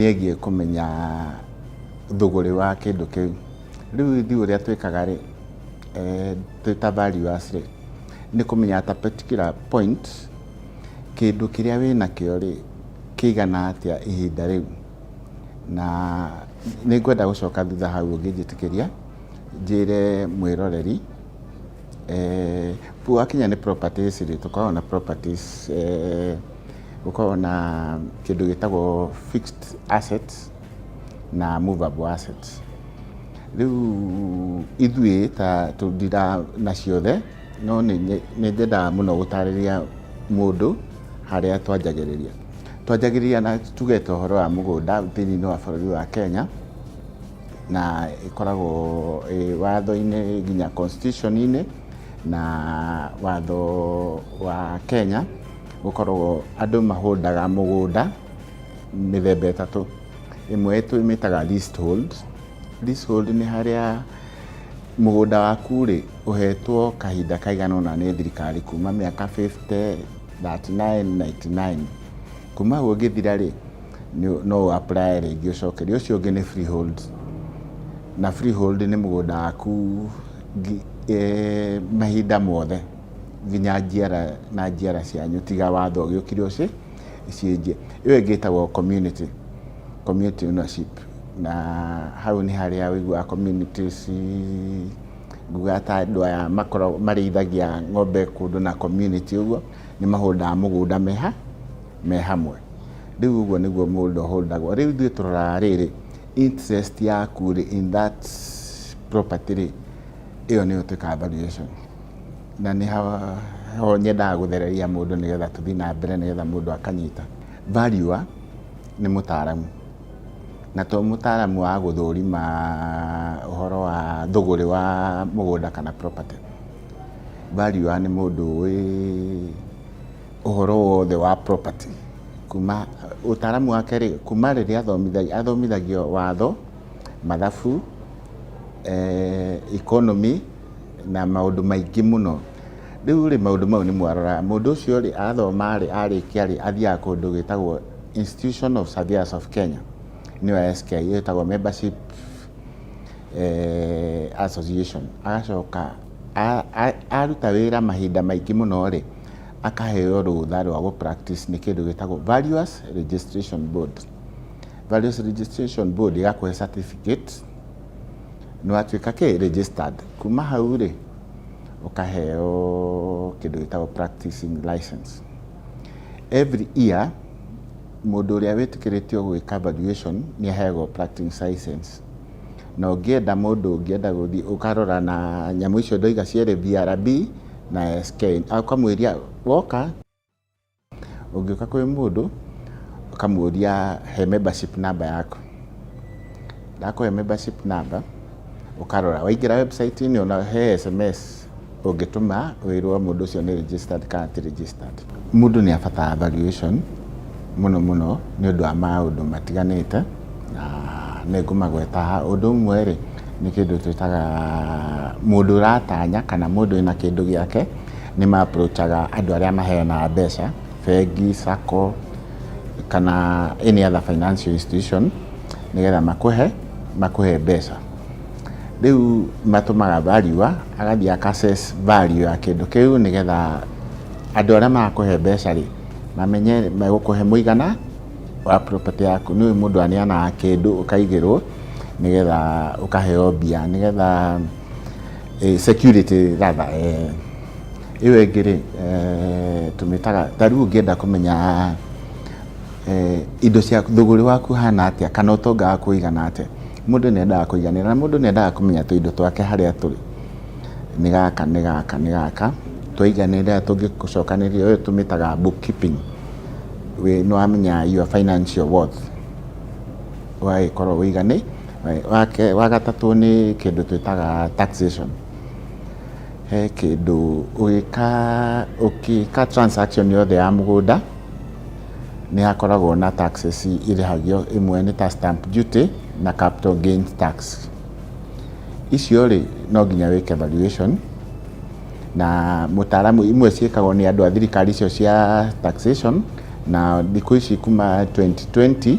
Ĩgiĩ kũmenya thũgũrĩ wa kĩndũ kĩu. Rĩu ithuĩ ũrĩa twĩkaga rĩ, twĩ ta valuers rĩ, nĩ kũmenya at a particular point kĩndũ kĩrĩa wĩnakĩo rĩ, kĩigana atĩa ihinda rĩu. Na nĩ ngwenda gũcoka thutha hau ũngĩnjĩtĩkĩria, njĩre mwĩroreri, wakinya nĩ properties rĩ, tũkoragwo na properties, gũkoragwo na kĩndũ gĩtagwo fixed assets na movable assets. Rĩu ithuĩ ta tũndira na ciothe, no nĩ nyendaga mũno gũtarĩria mũndũ harĩa twanjagĩrĩria. Twanjagĩrĩria na tuge ta ũhoro wa mũgũnda thĩinĩ wa bũrũri wa Kenya, na ĩkoragwo ĩ watho-inĩ nginya constitution-inĩ na watho wa Kenya, gũkoragwo andũ mahũndaga mũgũnda mĩthemba ĩtatũ. Ĩmwe tũmĩtaga leasehold. Leasehold nĩ harĩa mũgũnda waku rĩ, ũhetwo kahinda kaigana ũna nĩ thirikari, kuma mĩaka 50, 39, 99. Kuma hau ũngĩthira rĩ, no ũ apply rĩngĩ ũcokerio. Ũcio ũngĩ nĩ freehold. Na freehold nĩ mũgũnda waku mahinda mothe nginya njiara na njiara cianyu, tiga watho ũgĩũkire ũcenjie. Ĩyo ĩngĩ ĩtagwo community ownership, na hau nĩ harĩa ũiguaga communities, nguga ta andũ aya makoragwo marĩithagia ng'ombe kũndũ na community ũguo, nĩ mahũndaga mũgũnda me hamwe. Rĩu ũguo nĩguo mũgũnda ũhũndagwo. Rĩu ithuĩ tũroraga rĩrĩ, interest yaku rĩ, in that property rĩ, ĩyo nĩyo twĩkaga valuation. Na nĩ ho nyendaga gũthereria mũndũ nĩgetha tũthiĩ na mbere, nĩgetha mũndũ akanyita. Valuer nĩ mũtaaramu, na to mũtaaramu wa gũthũrima ũhoro wa thũgũrĩ wa mũgũnda kana property. Valuer nĩ mũndũ ũĩ ũhoro wothe wa property, kuma ũtaaramu wake rĩ, kuma rĩrĩa athomithagio, athomithagio watho, mathabu, economy na maũndũ maingĩ mũno. Rĩu rĩ, maũndũ mau nĩmo aroraga. Mũndũ ũcio rĩ, athoma rĩ, arĩkia rĩ, athiaga kũndũ gwĩtagwo Institution of Surveyors of Kenya, nĩyo SK, ĩtagwo membership association. Agacoka aruta wĩra mahinda maingĩ mũno rĩ, akaheo rũtha rwa gũ practice nĩ kĩndũ gĩtagwo Valuers Registration Board. Valuers Registration Board ĩgakũhe certificate nĩ watuĩka kĩ registered. Kuma hau rĩ, ũkaheo kĩndũ gĩtagwo practicing license. Every year mũndũ ũrĩa wĩtĩkĩrĩtio gwĩka valuation nĩ aheagwo practicing license. Na ũngĩenda, mũndũ ũngĩenda gũthiĩ ũkarora na nyamũ icio ndoiga cierĩ, BRB na SK, ũkamwĩria woka, ũngĩũka kwĩ mũndũ ũkamũria, "He membership number yaku." Ndakũhe membership number, ũkarora waingĩra website-inĩ, ona he SMS ũngĩtũma wĩrwo mũndũ ũcio nĩ registered kana ti registered. Mũndũ nĩ abataraga valuation mũno mũno nĩ ũndũ wa maũndũ matiganĩte, na nĩ ngũmagweta haha. Ũndũ ũmwe rĩ, nĩ kĩndũ twĩtaga mũndũ ũratanya kana mũndũ wĩna kĩndũ gĩake, nĩ ma approachaga andũ arĩa maheanaga mbeca, bengi, sacco kana any other financial institution, nĩgetha makũhe mbeca. Rĩu matũmaga valuer agathiĩ aka assess value ya kĩndũ kĩu, nĩgetha andũ arĩa marakũhe mbeca rĩ, mamenye megũkũhe mũigana wa property yaku. Nĩ mũndũ aneanaga kĩndũ ũkaigĩrwo nĩgetha ũkaheo mbia, nĩgetha security rather. Ĩyo ĩngĩ rĩ, tũmĩtaga ta rĩu ũngĩenda kũmenya indo cia thũgũrĩ waku hana atĩa kana ũtonga waku ũigana atĩa. Mũndũ nĩ endaga kũiganĩra, na mũndũ nĩ endaga kũmenya tũindo twake harĩa tũrĩ, nĩ gaka, nĩ gaka, nĩ gaka, twaiganĩra tũngĩcokanĩrĩria. Ũyũ tũmĩtaga bookkeeping. Nĩ wamenya your financial worth, ũgagĩkorwo wĩigani wake. Wa gatatũ nĩ kĩndũ twĩtaga taxation. He kĩndũ ũgĩka transaction yothe ya mũgũnda, nĩ hakoragwo na taxes irĩhagio. Ĩmwe nĩ ta stamp duty na capital gains tax. Icio rĩ, no nginya wĩke valuation na mũtaaramu. Imwe ciĩkagwo nĩ andũ a thirikari icio cia taxation, na thikũ ici kuma 2020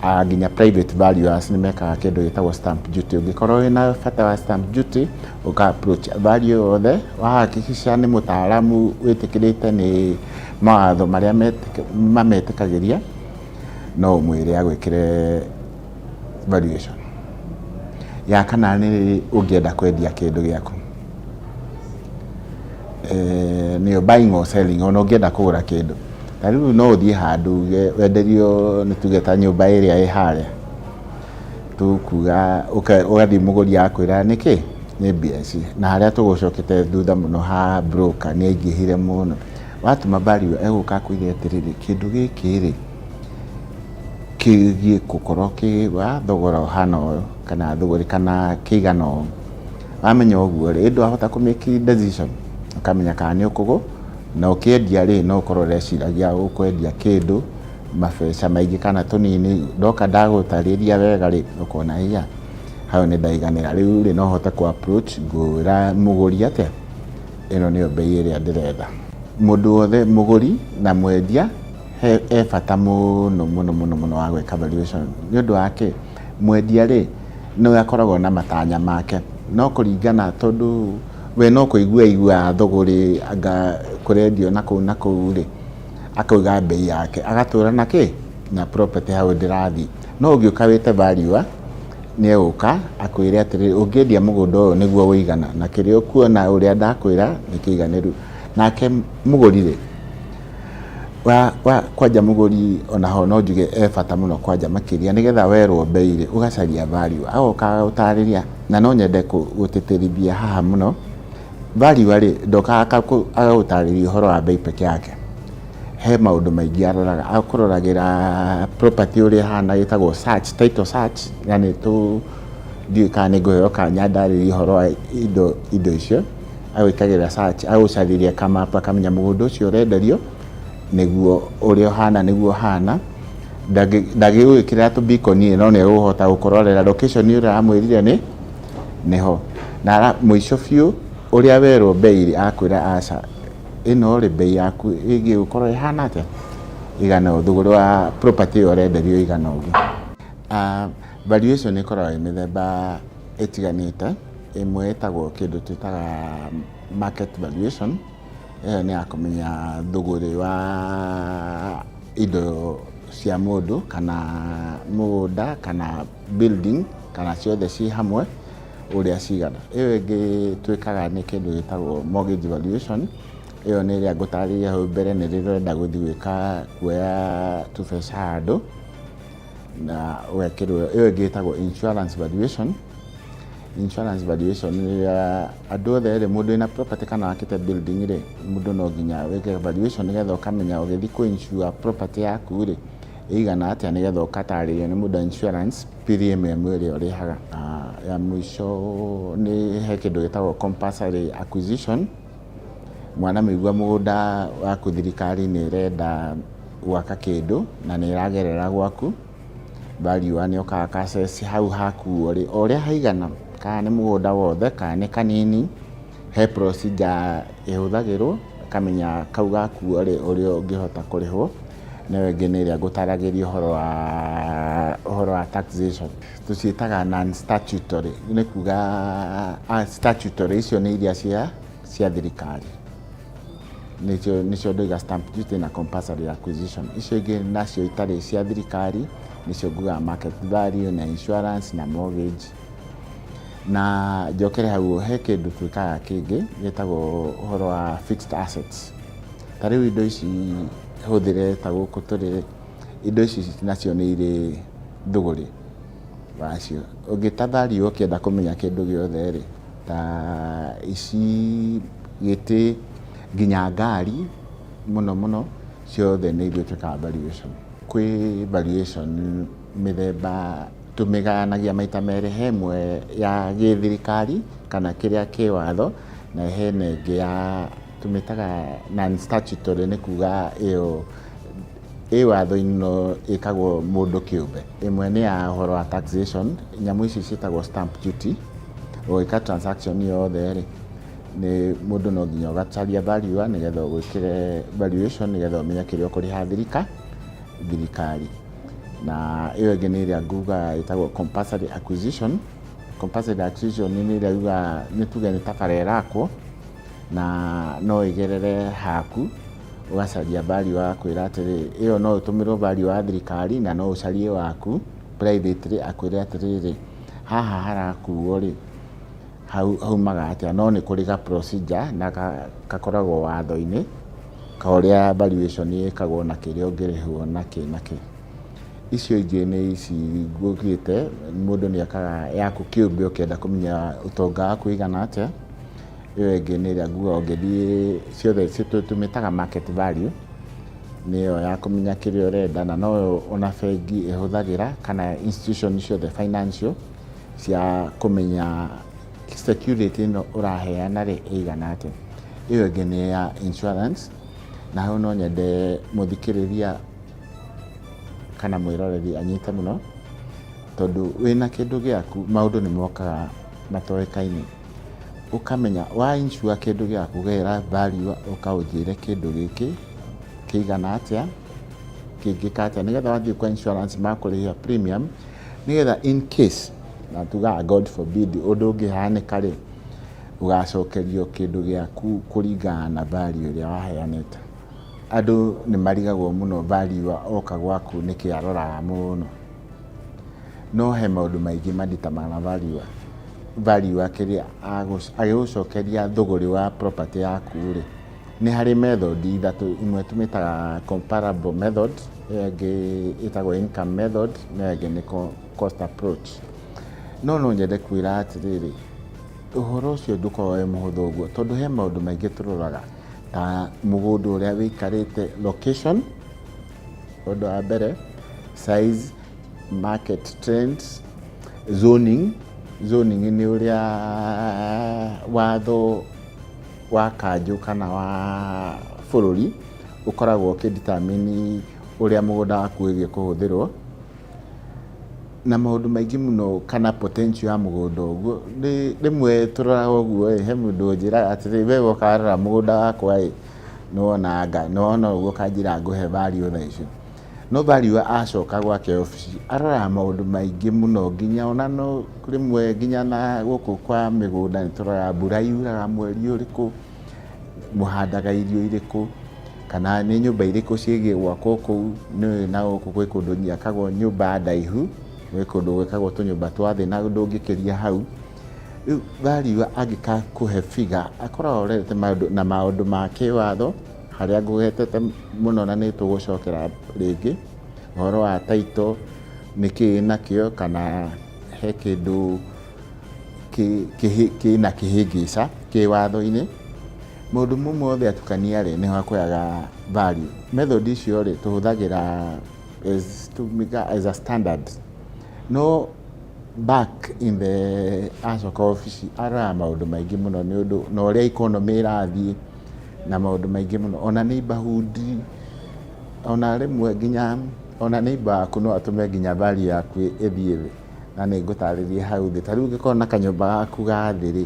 Nginya private valuers nĩ mekaga kĩndũ gĩtagwo stamp duty. Ũngĩkorwo wĩna bata wa stamp duty, ũka approach value yothe, wahakikisha nĩ mũtaaramu wĩtĩkĩrĩte nĩ mawatho marĩa mametĩkagĩria, no ũmwĩre agwĩkĩre valuation. Ya kana nĩ ũngĩenda kwendia kĩndũ gĩaku, nĩyo buying or selling, ona ũngĩenda kũgũra kĩndũ. Ta rĩu no ũthiĩ handũ uge wenderio, nĩ tuge ta nyũmba ĩrĩa ĩ harĩa, tũkuga ũgathiĩ mũgũri akwĩra nĩkĩ nĩ mbia ici, na harĩa tũgũcokete thutha mũno ha broker nĩ aingĩhire mũno. Watũma valuer egũka akwĩre atĩrĩrĩ, kĩndũ gĩkĩ rĩ kĩgiĩ gũkorwo kĩ wa thogora ũhana ũyũ kana thũgũrĩ kana kĩigana ũũ. Wamenya ũguo rĩ, ndwahota kũ make decision, ũkamenya kana nĩ ũkũgũra, na ũkĩendia rĩ, no ũkorwo ũreciragia ũkwendia kĩndũ mabeca maingĩ kana tũnini. Ndoka ndagũtarĩria wega rĩ, ũkona iya hau nĩ ndaiganĩra. Rĩu rĩ, no hote kũ approach ngwĩra mũgũri atĩa, ĩno nĩyo mbei ĩrĩa ndĩrenda. Mũndũ wothe, mũgũri na mwendia, he bata mũno mũno mũno mũno wa gwĩka valuation. Nĩ ũndũ wa kĩ? Mwendia rĩ, nĩwe akoragwo na matanya make, no kũringana tondũ we no kũigua aiguaga thũgũrĩ anga kũrendio na kũu na kũu rĩ, akauga mbei yake, agatũra na kĩ na property hau ndĩrathiĩ. No ũngĩũka wĩte valuer, nĩ egũka akwĩre atĩrĩrĩ, ũngĩendia mũgũnda ũyũ nĩguo ũigana na kĩrĩa ũkuona ũrĩa ndakwĩra nĩ kĩiganĩru. Nake mũgũri rĩ, wa kwanja mũgũri onaho no njuge e bata mũno kwanja makĩria, nĩgetha werwo mbei rĩ, ũgacaria value, agoka agagũtarĩria. Na no nyende gũtĩtĩrithia haha mũno, valuer rĩ, ndokaga agagũtarĩria ũhoro wa mbei peke yake. He maũndũ maingĩ aroraga, akũroragĩra property ũrĩa ĩhana, ĩtagwo search, title search. Yani tũ ndiũĩ kana nĩ ngũheo kanya ndarĩrie ũhoro wa indo icio. Agwĩkagĩra search, agũcarĩria kamap, akamenya mũgũnda ũcio ũrenderio nĩguo ũrĩa ũhana, nĩguo ũhana. Ndangĩgwĩkĩrĩra tũbikoni, no nĩ egũhota gũkũrorera location ĩrĩa amwĩrire nĩ nĩho. Na mũico biũ, ũrĩa werwo mbei rĩ, akwĩra aca, ĩno rĩ, mbei yaku ĩgiĩ gũkorwo ĩhana atĩa, igana ũũ, thũgũrĩ wa property ĩyo ũrenderio igana ũguo. Valuation ĩkoragwo ĩ mĩthemba ĩtiganĩte. Ĩmwe ĩtagwo kĩndũ twĩtaga market valuation. Ĩyo nĩ ya kũmenya thũgũrĩ wa indo cia mũndũ kana mũgũnda kana building kana ciothe ciĩ hamwe ũrĩa cigana. Ĩyo ĩngĩ twĩkaga nĩ kĩndũ gĩtagwo mortgage valuation. Ĩyo nĩ ĩrĩa ngũtarĩria hau mbere, nĩ rĩrĩa ũrenda gũthiĩ gwĩka kuoya tũbeca handũ na ũgekĩrwo. Ĩyo ĩngĩ ĩtagwo insurance valuation. Insurance valuation nĩ rĩrĩa andũ othe rĩ, mũndũ wĩna property kana wakĩte building rĩ, mũndũ no nginya wĩke valuation nĩgetha ũkamenya ũgĩthiĩ kũ insure property yaku rĩ, ĩigana atĩa, nĩgetha ũkatarĩrio nĩ mũndũ wa insurance premium ĩrĩa ũrĩhaga. Ya mũico nĩ he kĩndũ gĩtagwo compulsory acquisition. Mwana mũigua mũgũnda waku thirikari nĩ ĩrenda gwaka kĩndũ na nĩ ĩragerera gwaku, valuer nĩ okaga aka assess hau hakuo rĩ, o ũrĩa haigana, kana nĩ mũgũnda wothe kana nĩ kanini, he procedure ĩhũthagĩrwo akamenya kau gakuo rĩ, ũrĩa ũngĩhota kũrĩhwo. Na ĩyo ĩngĩ nĩ ĩrĩa ngũtaragĩria ũhoro wa taxation, tũciĩtaga non statutory, nĩ kuga statutory icio nĩ iria cia thirikari, nĩcio ndoiga stamp duty na compulsory acquisition. Icio ingĩ nacio itarĩ cia thirikari nĩcio ngugaga market value na insurance na mortgage. Na njokere hau, he kĩndũ twĩkaga kĩngĩ gĩtagwo ũhoro wa fixed assets. Ta rĩu indo ici hũthĩre ta gũkũ tũrĩ, indo ici nacio nĩ irĩ thũgũrĩ wacio. Ũngĩta value ũkĩenda kũmenya kĩndũ gĩothe rĩ, ta ici, gĩtĩ, nginya ngari mũno mũno, ciothe nĩ ithuĩ twĩkaga valuation. Kwĩ valuation mĩthemba, tũmĩgayanagia maita merĩ. He ĩmwe ya gĩthirikari kana kĩrĩa kĩ watho, na hena ĩngĩ ya tũmĩtaga non statutory, nĩ kuga ĩyo ĩ watho-inĩ no ĩkagwo mũndũ kĩũmbe. Ĩmwe nĩ ya ũhoro wa taxation, nyamũ ici ciĩtagwo stamp duty. Ũgĩka transaction yothe rĩ, nĩ mũndũ no nginya ũgacaria valuer nĩgetha ũgwĩkĩre valuation, nĩgetha ũmenye kĩrĩa ũkũrĩha thirikari. Na ĩyo ĩngĩ nĩ ĩrĩa nguga ĩtagwo compulsory acquisition. Compulsory acquisition nĩ ĩrĩa yugaga nĩ tuge nĩ ta bara ĩrakwo na no ĩgerere haku, ũgacaria value agakwĩra atĩrĩ, ĩyo no ĩtũmĩrwo value wa thirikari na no ũcarie waku privately akwĩre atĩrĩrĩ, haha harakuo rĩ, hau haumaga atĩa, no nĩ kũrĩ ga procedure na gakoragwo watho-inĩ ka ũrĩa valuation ĩkagwo na kĩrĩa ũngĩrĩhwo na kĩ na kĩ. Icio ingĩ nĩ ici ngugĩte, mũndũ nĩ ekaga yaku kĩũmbe ũkĩenda kũmenya ũtonga waku ũigana atĩa. Ĩyo ĩngĩ nĩ ĩrĩa ngugaga ũngĩthiĩ ciothe tũmĩtaga market value, nĩyo ya kũmenya kĩrĩa ũrenda na noyo ona bengi ĩhũthagĩra kana institution ciothe financial cia kũmenya security ĩno ũraheana rĩ ĩigana atĩa. Ĩyo ĩngĩ nĩ ya insurance, na hau no nyende mũthikĩrĩria kana mwĩroreri anyite mũno, tondũ wĩna kĩndũ gĩaku maũndũ nĩ mokaga matoĩkaine. Ũkamenya wa insure kĩndũ gĩaku ũgera valuer ũka ũnjĩre kĩndũ gĩkĩ kĩigana atĩa, kĩngĩka atĩa, nĩgetha wathiĩ kwa insurance makũrĩhia premium, nĩgetha in case, na tugaga God forbid, ũndũ ũngĩhanĩka rĩ, ũgacokerio kĩndũ gĩaku kũringana na value ĩrĩa waheanĩte. Andũ nĩ marigagwo mũno valuer oka gwaku nĩkĩ aroraga mũno. No he maũndũ maingĩ ma determine valuer. Valuer kĩrĩa agĩgũcokeria thũgũrĩ wa property yaku rĩ, nĩ harĩ method ithatũ, ĩmwe tũmĩtaga comparable method, ĩyo ĩngĩ ĩtagwo income method, na ĩyo ĩngĩ nĩ cost approach. No no nyende kwĩra atĩrĩrĩ, ũhoro ũcio ndũkoragwo wĩ mũhũthũ ũguo, tondũ he maũndũ maingĩ tũroraga ta mũgũnda ũrĩa wĩikarĩte, location, ũndũ wa mbere, size, market trends, zoning. Zoning nĩ ũrĩa watho wa kanjũ kana wa bũrũri ũkoragwo ũkĩ determine ũrĩa mũgũnda waku wĩgiĩ kũhũthĩrwo, na maũndũ maingĩ mũno, kana potential ya mũgũnda ũguo. Rĩmwe tũroraga ũguo ĩ, he mũndũ ũnjĩraga atĩrĩrĩ, we woka warora mũgũnda wakwa ĩ, nĩwona anga nĩwona ũguo ũkanjĩra ngũhe value thaa icio. No valuer acoka gwake obici aroraga maũndũ maingĩ mũno, nginya ona no rĩmwe nginya na gũkũ kwa mĩgũnda nĩ tũroraga mbura yuraga mweri ũrĩkũ, mũhandaga irio irĩkũ, kana nĩ nyũmba irĩkũ ciĩgiĩ gwakwo kũu. Nĩũĩ na gũkũ gwĩ kũndũ gĩakagwo nyũmba ndaihu, gwĩ kũndũ gwĩkagwo tũnyũmba twa thĩ na ndũngĩkĩria hau. Rĩu valuer angĩgakũhe figure akoragwo arorete maũndũ na maũndũ ma kĩwatho harĩa ngũgetete mũno, na nĩ tũgũcokera rĩngĩ ũhoro wa title, nĩkĩĩ nakĩo, kana he kĩndũ kĩna kĩhĩngĩca kĩwatho-inĩ. Maũndũ mau mothe atukania rĩ, nĩho akũheaga value. Method icio rĩ, tũhũthagĩra as a standard, no back in the acoka obici aroraga maũndũ maingĩ mũno, nĩ ũndũ na ũrĩa economy ĩrathiĩ na maũndũ maingĩ mũno, ona neighborhood, ona rĩmwe nginya ona neighbor waku no atũme nginya value yaku ĩthiĩ thĩ, na nĩ ngũtarĩria hau thĩ. Ta rĩu ũngĩkorwo na kanyũmba gaku ga thĩ rĩ,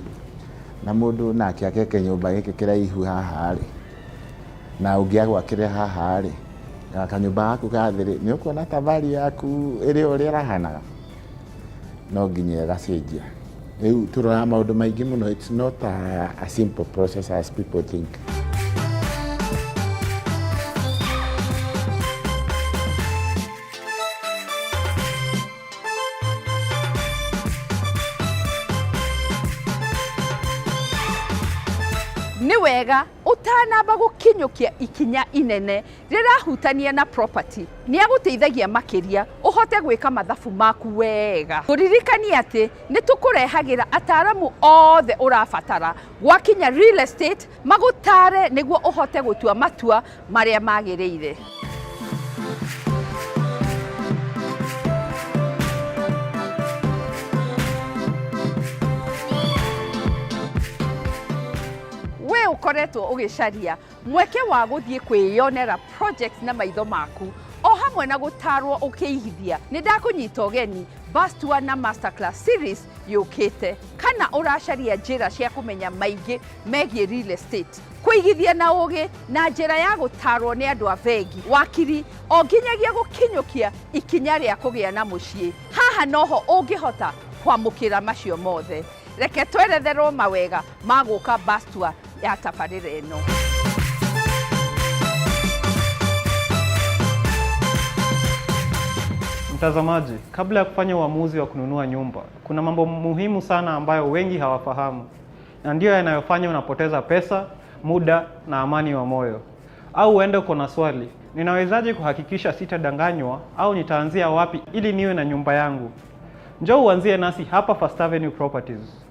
na mũndũ nake ake kĩnyũmba gĩkĩ kĩraihu haha rĩ, na ũngĩ agwakĩre haha rĩ, kanyũmba gaku ga thĩ rĩ, nĩ ũkuona ta value yaku ĩrĩ o ũrĩa ĩrahanaga, no nginya ĩgacenjia. Rĩu tũroraga maũndũ maingĩ mũno, it's not a simple process as people think. Nĩ wega ũtanamba gũkinyũkia ikinya inene rĩrahutania na property, nĩ agũteithagia makĩria ũhote gwĩka mathabu maku wega. Tũririkanie atĩ nĩ tũkũrehagĩra ataramu othe ũrabatara gwakinya real estate, magũtare nĩguo ũhote gũtua matua marĩa magĩrĩire. We ũkoretwo ũgĩcaria mweke wa gũthiĩ kwĩyonera projects na maitho maku o hamwe na gũtarwo ũkĩigithia, nĩ ndakũnyita ũgeni. Bus Tour na Masterclass series yũkĩte, kana ũracaria njĩra cia kũmenya maingĩ megiĩ real estate, kũigithia na ũgĩ na njĩra ya gũtarwo nĩ andũ a bengi, wakiri, o nginyagia gũkinyũkia ikinya rĩa kũgĩa na mũciĩ, haha noho ũngĩhota kwamũkĩra macio mothe. Reke tweretherwo mawega ma gũka bus tour ya tabarĩra ĩno. Mtazamaji, kabla ya kufanya uamuzi wa kununua nyumba, kuna mambo muhimu sana ambayo wengi hawafahamu na ndiyo yanayofanya unapoteza pesa, muda na amani wa moyo. Au uende uko na swali, ninawezaje kuhakikisha sitadanganywa au nitaanzia wapi ili niwe na nyumba yangu? Njoo uanzie nasi hapa First Avenue Properties.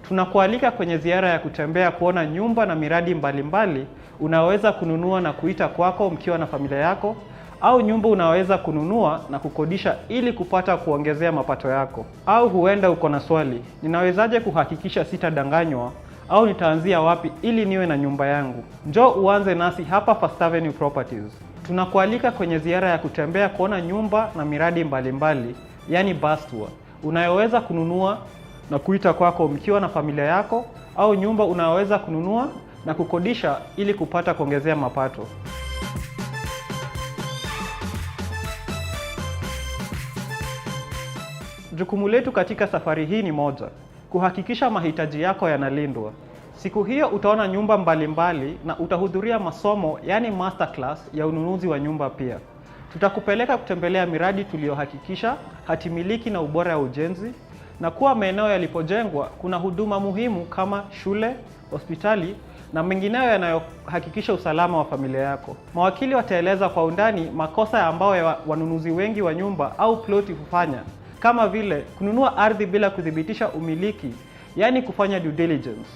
Tunakualika kwenye ziara ya kutembea kuona nyumba na miradi mbalimbali unaweza kununua na kuita kwako mkiwa na familia yako, au nyumba unaweza kununua na kukodisha ili kupata kuongezea mapato yako. Au huenda uko na swali, ninawezaje kuhakikisha sitadanganywa au nitaanzia wapi ili niwe na nyumba yangu? Njoo uanze nasi hapa First Avenue Properties. Tunakualika kwenye ziara ya kutembea kuona nyumba na miradi mbalimbali, yani bus tour, unayoweza kununua na kuita kwako mkiwa na familia yako, au nyumba unayoweza kununua na kukodisha ili kupata kuongezea mapato. Jukumu letu katika safari hii ni moja, kuhakikisha mahitaji yako yanalindwa. Siku hiyo utaona nyumba mbalimbali na utahudhuria masomo, yani masterclass ya ununuzi wa nyumba pia. Tutakupeleka kutembelea miradi tuliyohakikisha hatimiliki na ubora wa ujenzi, na kuwa maeneo yalipojengwa kuna huduma muhimu kama shule, hospitali na mengineyo yanayohakikisha usalama wa familia yako. Mawakili wataeleza kwa undani makosa ambayo wanunuzi wengi wa nyumba au ploti hufanya, kama vile kununua ardhi bila kuthibitisha umiliki, yani kufanya due diligence,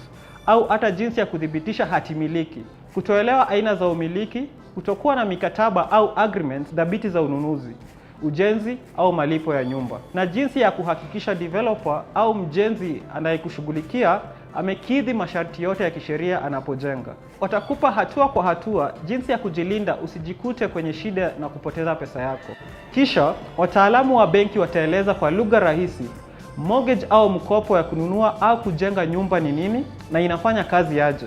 au hata jinsi ya kuthibitisha hatimiliki, kutoelewa aina za umiliki, kutokuwa na mikataba au agreements dhabiti za ununuzi, ujenzi au malipo ya nyumba, na jinsi ya kuhakikisha developer au mjenzi anayekushughulikia amekidhi masharti yote ya kisheria anapojenga. Watakupa hatua kwa hatua jinsi ya kujilinda usijikute kwenye shida na kupoteza pesa yako. Kisha wataalamu wa benki wataeleza kwa lugha rahisi mortgage au mkopo ya kununua au kujenga nyumba ni nini na inafanya kazi aje.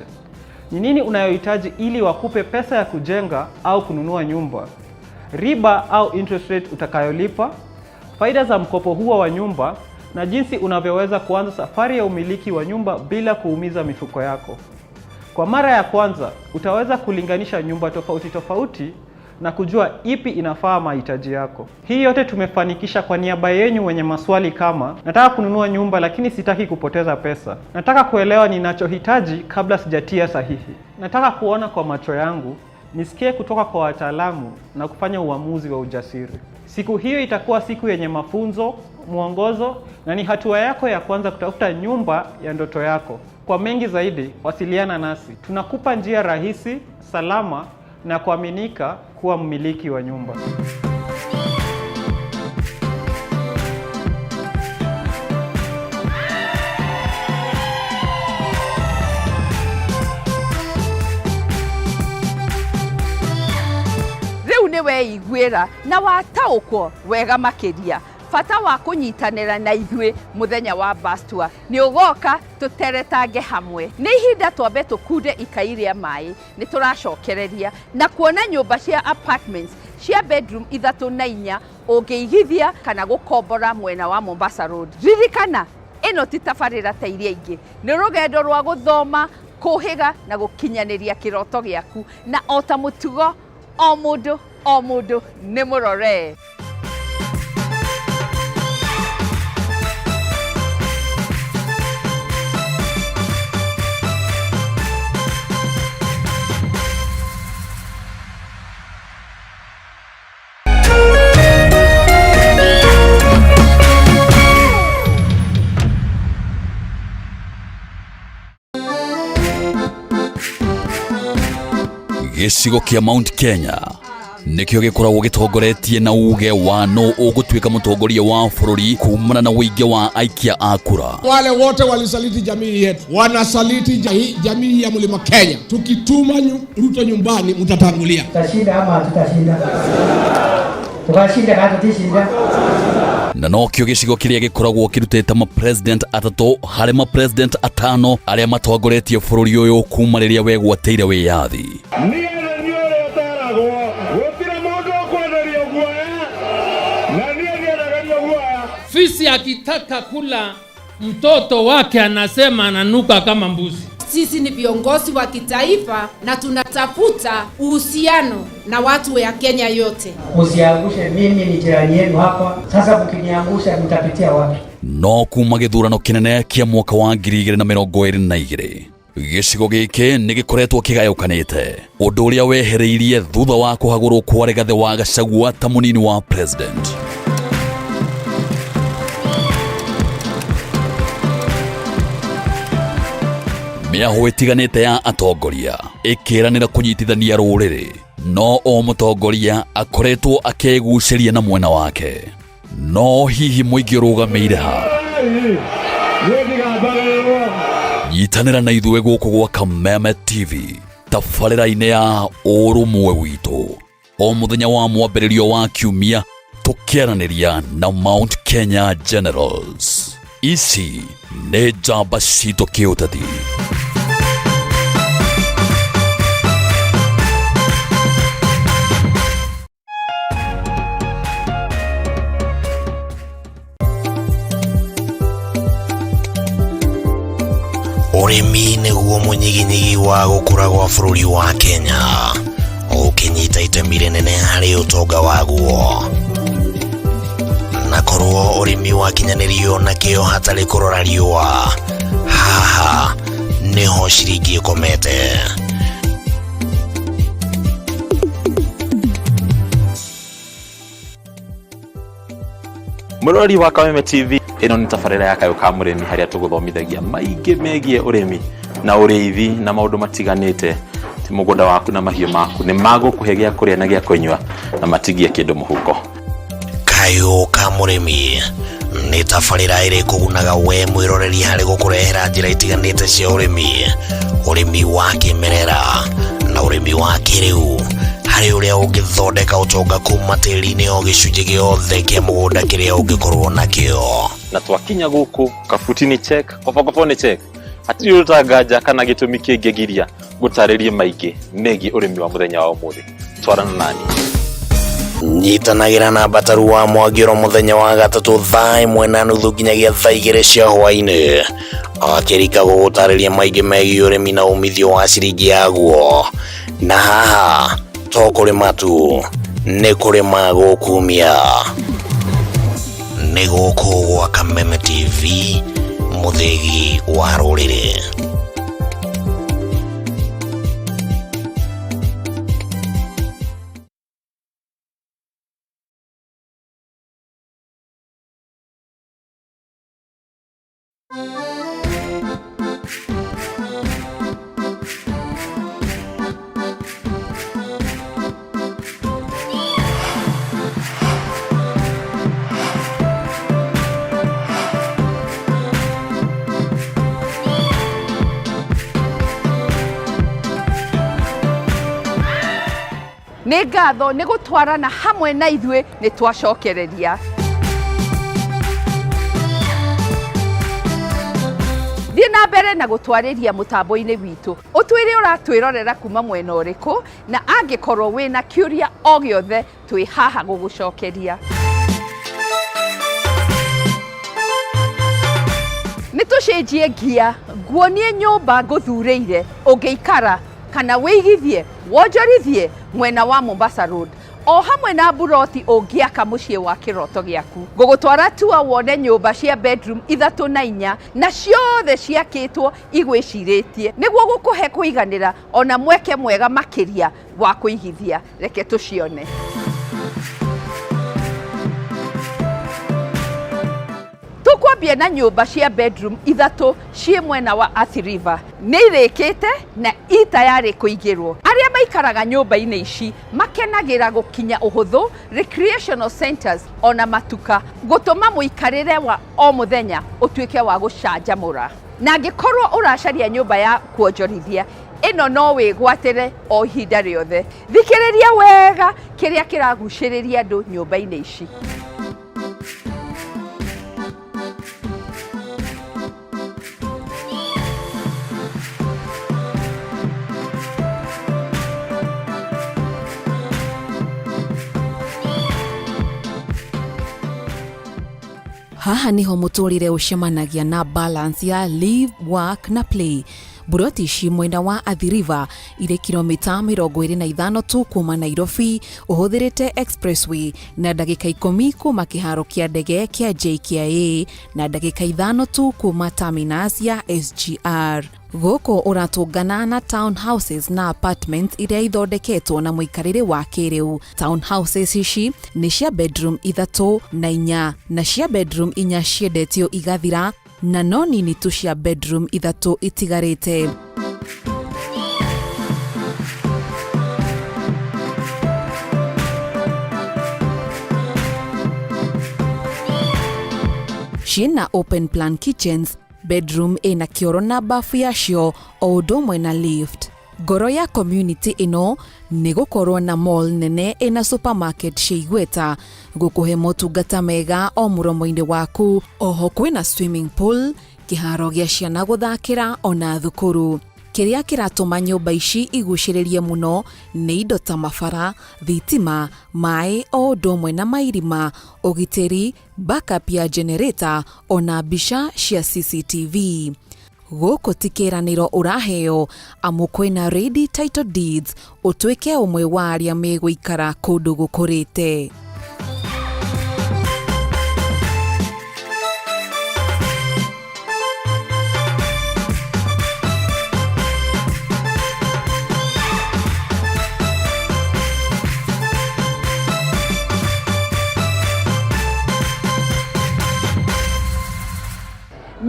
Ni nini unayohitaji ili wakupe pesa ya kujenga au kununua nyumba, riba au interest rate utakayolipa, faida za mkopo huo wa nyumba, na jinsi unavyoweza kuanza safari ya umiliki wa nyumba bila kuumiza mifuko yako. Kwa mara ya kwanza, utaweza kulinganisha nyumba tofauti tofauti na kujua ipi inafaa mahitaji yako. Hii yote tumefanikisha kwa niaba yenyu wenye maswali kama nataka kununua nyumba lakini sitaki kupoteza pesa, nataka kuelewa ninachohitaji kabla sijatia sahihi, nataka kuona kwa macho yangu, nisikie kutoka kwa wataalamu na kufanya uamuzi wa ujasiri. Siku hiyo itakuwa siku yenye mafunzo, mwongozo na ni hatua yako ya kwanza kutafuta nyumba ya ndoto yako. Kwa mengi zaidi, wasiliana nasi. Tunakupa njia rahisi, salama na kuaminika kuwa mmiliki wa nyumba. Rĩu nĩ weiguĩra na wataũkwo wega makĩria bata wa kũnyitanĩra na ithuĩ mũthenya wa bus tour. Nĩ ũgoka tũteretange hamwe. Nĩ ihinda twambe tũkunde ikai rĩa maĩ, nĩ tũracokereria na kuona nyũmba cia apartments cia bedroom 3 na 4 ũngĩigithia kana gũkombora mwena wa Mombasa Road. Ririkana ĩno ti tabarĩra ta iria ingĩ, nĩ rũgendo rwa gũthoma, kũhĩga na gũkinyanĩria kĩroto gĩaku, na o ta mũtugo o mũndũ o mũndũ nĩ mũrore. Gĩcigo kĩa Mount Kenya nĩkĩo gĩkoragwo gĩtongoretie na uge wa no ũgũtuĩka mũtongoria wa bũrũri kumana na ũingĩ wa aikia a kura. Wale wote walisaliti jamii yetu, wanasaliti jamii ya Mlima Kenya. Tukituma Ruto nyumbani, mtatangulia. Tutashinda ama hatutashinda? Tukashinda kama tutashinda. Na nokĩo gĩcigo kĩrĩa gĩkoragwo kĩrutĩte mapresident atatũ harĩ mapresident atano arĩa matongoretie bũrũri ũyũ kuma rĩrĩa wegwatĩire wĩyathi. Niĩ nĩ niĩ ũrĩa ũteragwo, gũtirĩ mũndũ ũkwenderio guoya, na niĩ ndiendagĩrio guoya. Fisi akitaka kula mtoto wake anasema ananuka kama mbuzi. Sisi ni viongozi wa kitaifa na tunatafuta uhusiano na watu ya Kenya yote. Msiangushe, mimi ni jirani yenu hapa. Sasa mkiniangusha mtapitia wapi? No kuma gĩthurano kĩnene kĩa mwaka wa 2022, gĩcigo gĩkĩ nĩ gĩkoretwo kĩgayũkanĩte, ũndũ ũrĩa wehereirie thutha wa kũhagũrwo kwa Rigathĩ wa Gachagua ta mũnini wa president. Mĩahũ ĩtiganĩte ya atongoria ĩkĩranĩra kũnyitithania rũrĩrĩ, no o mũtongoria akoretwo akĩgucĩria na mwena wake. No hihi mũingĩ ũrũgamĩire ha? Niĩ ndigambagĩrĩrwo. Nyitanĩra na ithuĩ gũkũ gwa Kameme TV tabarĩra-inĩ ya ũrũmwe witũ o mũthenya wa mwambĩrĩrio wa kiumia, tũkĩaranĩria na Mount Kenya Generals. Ici nĩ njamba citũ kĩũteti. Ũrĩmi nĩguo mũnyiginyigi wa gũkũra gwa bũrũri wa Kenya, ũkĩnyita itemi rĩnene harĩ ũtonga waguo. Na korwo ũrĩmi wakinyanĩrio na kĩo hatarĩ kũrora riũa, haha nĩho ciringi ĩkomete. Mũrori wa Kameme TV, ĩno nĩ tabarĩra ya Kayũ ka Mũrĩmi, harĩa tũgũthomithagia maingĩ megiĩ ũrĩmi na ũrĩithi na maũndũ matiganĩte. Ti mũgũnda waku na mahiũ maku nĩ magũkũhe gĩa kũrĩa na gĩa kũnyua na matigie kĩndũ mũhuko. Kayũ ka Mũrĩmi nĩ tabarĩra ĩrĩ kũgunaga we mwĩroreri harĩ gũkũrehera njĩra itiganĩte cia ũrĩmi, ũrĩmi wa kĩmerera na ũrĩmi wa kĩrĩu, harĩ ũrĩa ũngĩthondeka ũtonga kuma tĩri-inĩ o gĩcunjĩ gĩothe kĩa mũgũnda kĩrĩa ũngĩkorwo nakĩo. Na twakinya gũkũ, kabuti nĩ check, kobokobo nĩ check, hatirĩ ũrũtanganja kana gĩtũmi kĩngĩgiria gũtarĩrie maingĩ megiĩ ũrĩmi wa mũthenya wa ũmũthĩ. Twarana nani. Nyitanagĩra na Mbataru wa Mwangĩro mũthenya wa gatatũ thaa 1:30 nginyagia thaa 2 cia hwaĩ-inĩ, akĩrika gũgũtarĩria maingĩ megiĩ ũrĩmi na umithio wa ciringi yaguo. Na haha to kũrĩma tu, nĩ kũrĩma gũkumia. Nĩ gũkũ gwa Kameme TV, mũthĩgi wa rũrĩrĩ. Nĩ ngatho nĩ gũtwarana hamwe na ithuĩ, nĩ twacokereria. Thiĩ na mbere na gũtwarĩria mũtambo-inĩ witũ, ũtwĩre ũratwĩrorera kuma mwena ũrĩkũ, na angĩkorwo wĩna kĩũria o gĩothe, twĩ haha gũgũcokeria. Nĩ tũcenjie ngia, nguonie nyũmba ngũthurĩire ũngĩikara kana wĩigithie wonjorithie mwena wa Mombasa Road, o hamwe na mburoti ũngĩaka mũciĩ wa kĩroto gĩaku. Ngũgũtwara tua wone nyũmba cia bedroom 3 na 4, na ciothe ciakĩtwo igwĩcirĩtie nĩguo gũkũhe kũiganĩra ona mweke mwega makĩria wa kũigithia. Reke tũcione. Tũkwambia na nyũmba cia bedroom 3 ciĩ mwena wa Athi River. Nĩ irĩkĩte na itayarĩ kũigĩrwo. Arĩa maikaraga nyũmba-inĩ ici makenagĩra gũkinya ũhũthũ recreational centers ona matuka, gũtũma mũikarĩre wa o mũthenya ũtuĩke wa gũcanjamũra. Na angĩkorwo ũracaria nyũmba ya kuonjorithia, ĩno no wĩgwatĩre o ihinda rĩothe. Thikĩrĩria wega kĩrĩa kĩragucĩrĩria andũ nyũmba-inĩ ici. Haha niho mũtũrĩre ũcemanagia na balance ya live, work na play. Mburoti ici mwena wa Athi River irĩ kilomita 25 tu kuma Nairobi ũhũthĩrĩte expressway na ndagĩka ikũmi kuma kĩharo kĩa ndege kĩa JKIA na ndagĩka ithano tu kuma terminus ya SGR. Gũkũ ũratũngana na town houses na apartments iria ithondeketwo na mũikarĩre wa kĩrĩu. Town houses ici nĩ cia bedroom ithatũ na inya na cia bedroom inya ciendetio igathira na no nini tu cia bedroom ithatũ itigarĩte. Ciĩna open plan kitchens, bedroom ĩna kĩoro na bafu yacio o ũndũ ũmwe na lift. Ngoro ya community ĩno nĩ gũkorwo na mall nene ĩna supermarket cia igweta gũkũhe motungata mega o mũromo-inĩ waku. Oho kwĩna swimming pool, kĩharo gĩa ciana gũthakĩra ona thukuru. Kĩrĩa kĩratũma nyũmba ici igucĩrĩrie mũno nĩ indo ta mabara, thitima, maĩ o ũndũ ũmwe na mairima, ũgitĩri, backup ya generator ona mbica cia CCTV. Gũkũ ti kĩranĩro ũraheo amu kwĩna ready title deeds ũtuĩke ũmwe wa arĩa megũikara kũndũ gũkũrĩte.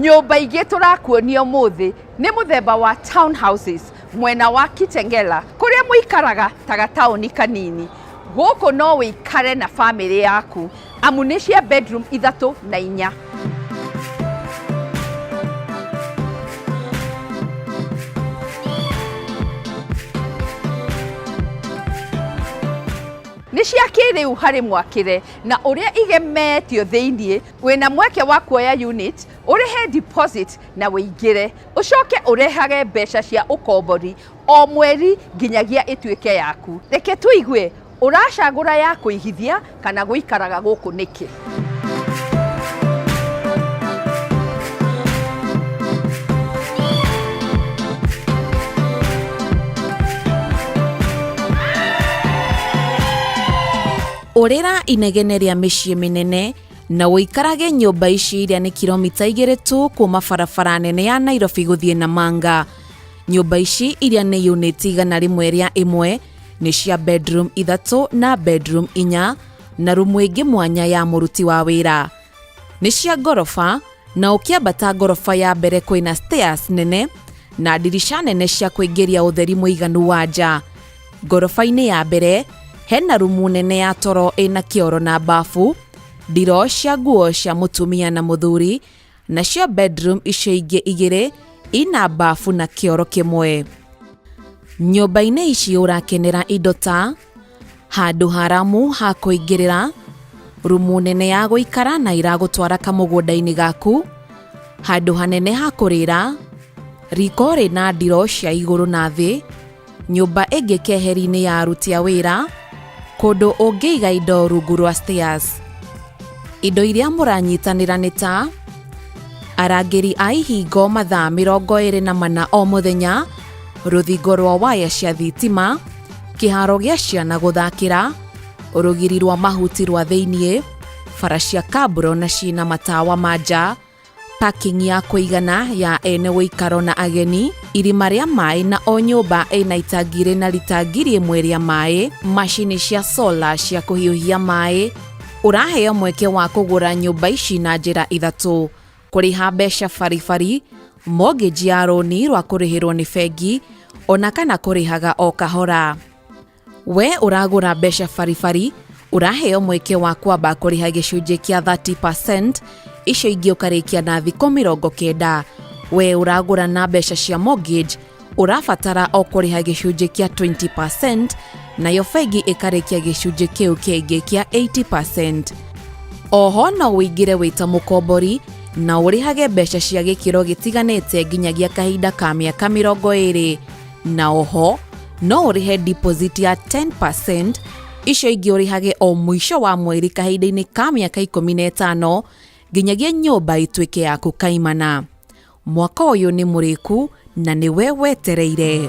Nyũmba ingĩ tũrakuonia ũmũthĩ nĩ mũthemba wa townhouses mwena wa Kitengela kũrĩa mũikaraga ta gataũni kanini. Gũkũ no wĩikare na bamĩrĩ yaku amu nĩ cia bedroom ithatũ na inya. Nĩ cia kĩrĩu harĩ mwakĩre na ũrĩa igemetio thĩiniĩ. Wĩna mweke wa kuoya unit, ũrĩhe deposit na wĩingĩre, ũcoke ũrehage mbeca cia ũkombori o mweri nginyagia ĩtuĩke yaku. Reke tũigue ũracagũra ya kũigithia kana gũikaraga gũkũ nĩkĩ? Ũrĩra inegene rĩa mĩciĩ mĩnene na ũikarage nyũmba ici iria nĩ kilomita igĩrĩ tu kuma barabara nene ya Nairobi gũthiĩ Namanga. Nyũmba ici iria nĩ unit 101 nĩ cia bedroom ithatũ na bedroom inya na rumu ĩngĩ mwanya ya mũruti wa wĩra. Nĩ cia ngoroba na ũkĩambata ngoroba ya mbere kwĩna stairs nene na ndirica nene cia kũingĩria ũtheri mũiganu wa nja. Ngoroba-inĩ ya mbere hena rumu nene ya toro ĩna kĩoro na bafu, ndiro cia nguo cia mũtumia na mũthuri, nacio bedroom icio ingĩ igĩrĩ ina bafu na kĩoro kĩmwe. Nyũmba-inĩ ici ũrakenera indo ta handũ haramu ha kũingĩrĩra, rumu nene ya gũikara na iragũtwara kamũgũnda-inĩ gaku, handũ hanene ha kũrĩra, riko rĩna ndiro cia igũrũ na thĩ, nyũmba ĩngĩ keheri-inĩ ya aruti a wĩra, kũndũ ũngĩiga indo rungu rwa stairs. Indo iria mũranyitanĩra nĩ ta arangĩri a ihingo mathaa 24 o mũthenya, rũthingo rwa waya cia thitima, kĩharo gĩa ciana gũthakĩra, rũgiri rwa mahuti rwa thĩiniĩ, bara cia kabro na ciĩna matawa ma nja, parking ya kũigana ya ene ũikaro na ageni, irima rĩa maĩ na o nyũmba ĩna itangi rĩna rita 1000 rĩa maĩ, macini cia solar cia kũhiũhia maĩ. Ũraheo mweke wa kũgũra nyũmba ici na njĩra ithatũ: kũrĩha mbeca baribari, mortgage ya rũni rwa kũrĩhĩrwo nĩ bengi, ona kana kũrĩhaga o kahora. We ũragũra mbeca baribari, ũraheo mweke wa kwamba kũrĩha gĩcunjĩ kĩa 30%, icio ingĩ ũkarĩkia na thikũ 90. We ũragũra na mbeca cia mortgage, ũrabatara o kũrĩha gĩcunjĩ kĩa 20%, nayo bengi ĩkarĩkia gĩcunjĩ kĩu kĩngĩ kĩa 80%. Oho no ũingĩre wĩ ta mũkombori na ũrĩhage mbeca cia gĩkĩro gĩtiganĩte nginyagia kahinda ka mĩaka 20, na oho no ũrĩhe deposit ya 10%, icio ingĩ ũrĩhage o mũico wa mweri kahinda-inĩ ka mĩaka 15. Nginyagia nyũmba ĩtuĩke yaku kaimana. Mwaka ũyũ nĩ mũrĩku na nĩwe wetereire.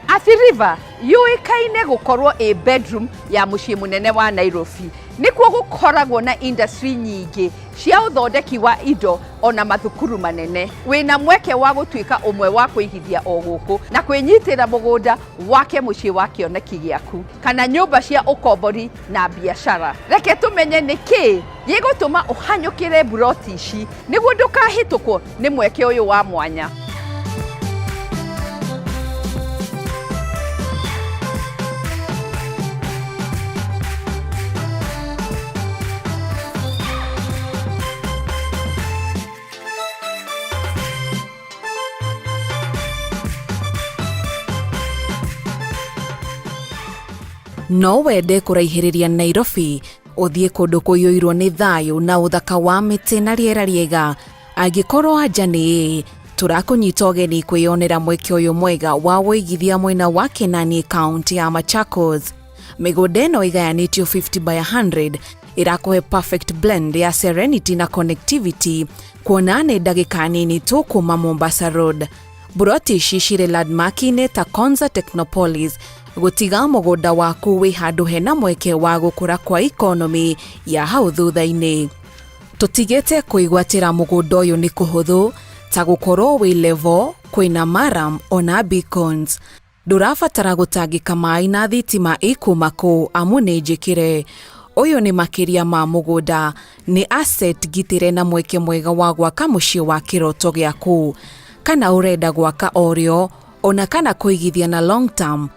Athi River yũĩkaine gũkorwo ĩ bedroom ya mũciĩ mũnene wa Nairobi. Nĩkuo gũkoragwo na industry nyingĩ cia ũthondeki wa indo ona mathukuru manene. Wĩna mweke wa gũtuĩka ũmwe wa kũigithia o gũkũ na kwĩnyitĩra mũgũnda wake mũciĩ wa kĩoneki gĩaku kana nyũmba cia ũkombori na biacara. Reke tũmenye nĩ kĩĩ gĩgũtũma ũhanyũkĩre mburoti ici nĩguo ndũkahĩtũkwo nĩ mweke ũyũ wa mwanya. No wende kũraihĩrĩria Nairobi, ũthiĩ kũndũ kũiyũirwo nĩ thayũ na ũthaka wa mĩtĩ na rĩera rĩega. Angĩkorwo anja nĩ ĩĩ, tũrakũnyita ũgeni kwĩyonera mweke ũyũ mwega wa ũigithia mwena wa Kenani, kaunti ya Machakos. Mĩgũnda ĩno ĩgayanĩtio 50 by 100 ĩrakũhe perfect blend ya serenity na connectivity, kuona nĩ ndagĩka nini tu kuma Mombasa Road. Mburoti ici cirĩ landmark-inĩ ta Konza Technopolis, gũtiga mũgũnda waku wĩ handũ hena mweke wa gũkũra kwa economy ya hau thutha-inĩ. Tũtigĩte kwĩgwatĩra mũgũnda ũyũ nĩ kũhũthũ ta gũkorwo wĩ level, kwĩna maram ona beacons. Ndũrabatara gũtangĩka maĩ na thitima ikuma kũ amu nĩ njĩkĩre. Ũyũ nĩ makĩria ma mũgũnda, nĩ asset ngitĩre na mweke mwega wa gwaka mũciĩ wa kĩroto gĩaku. Kana ũrenda gwaka orĩo, ona kana kũigithia na long term,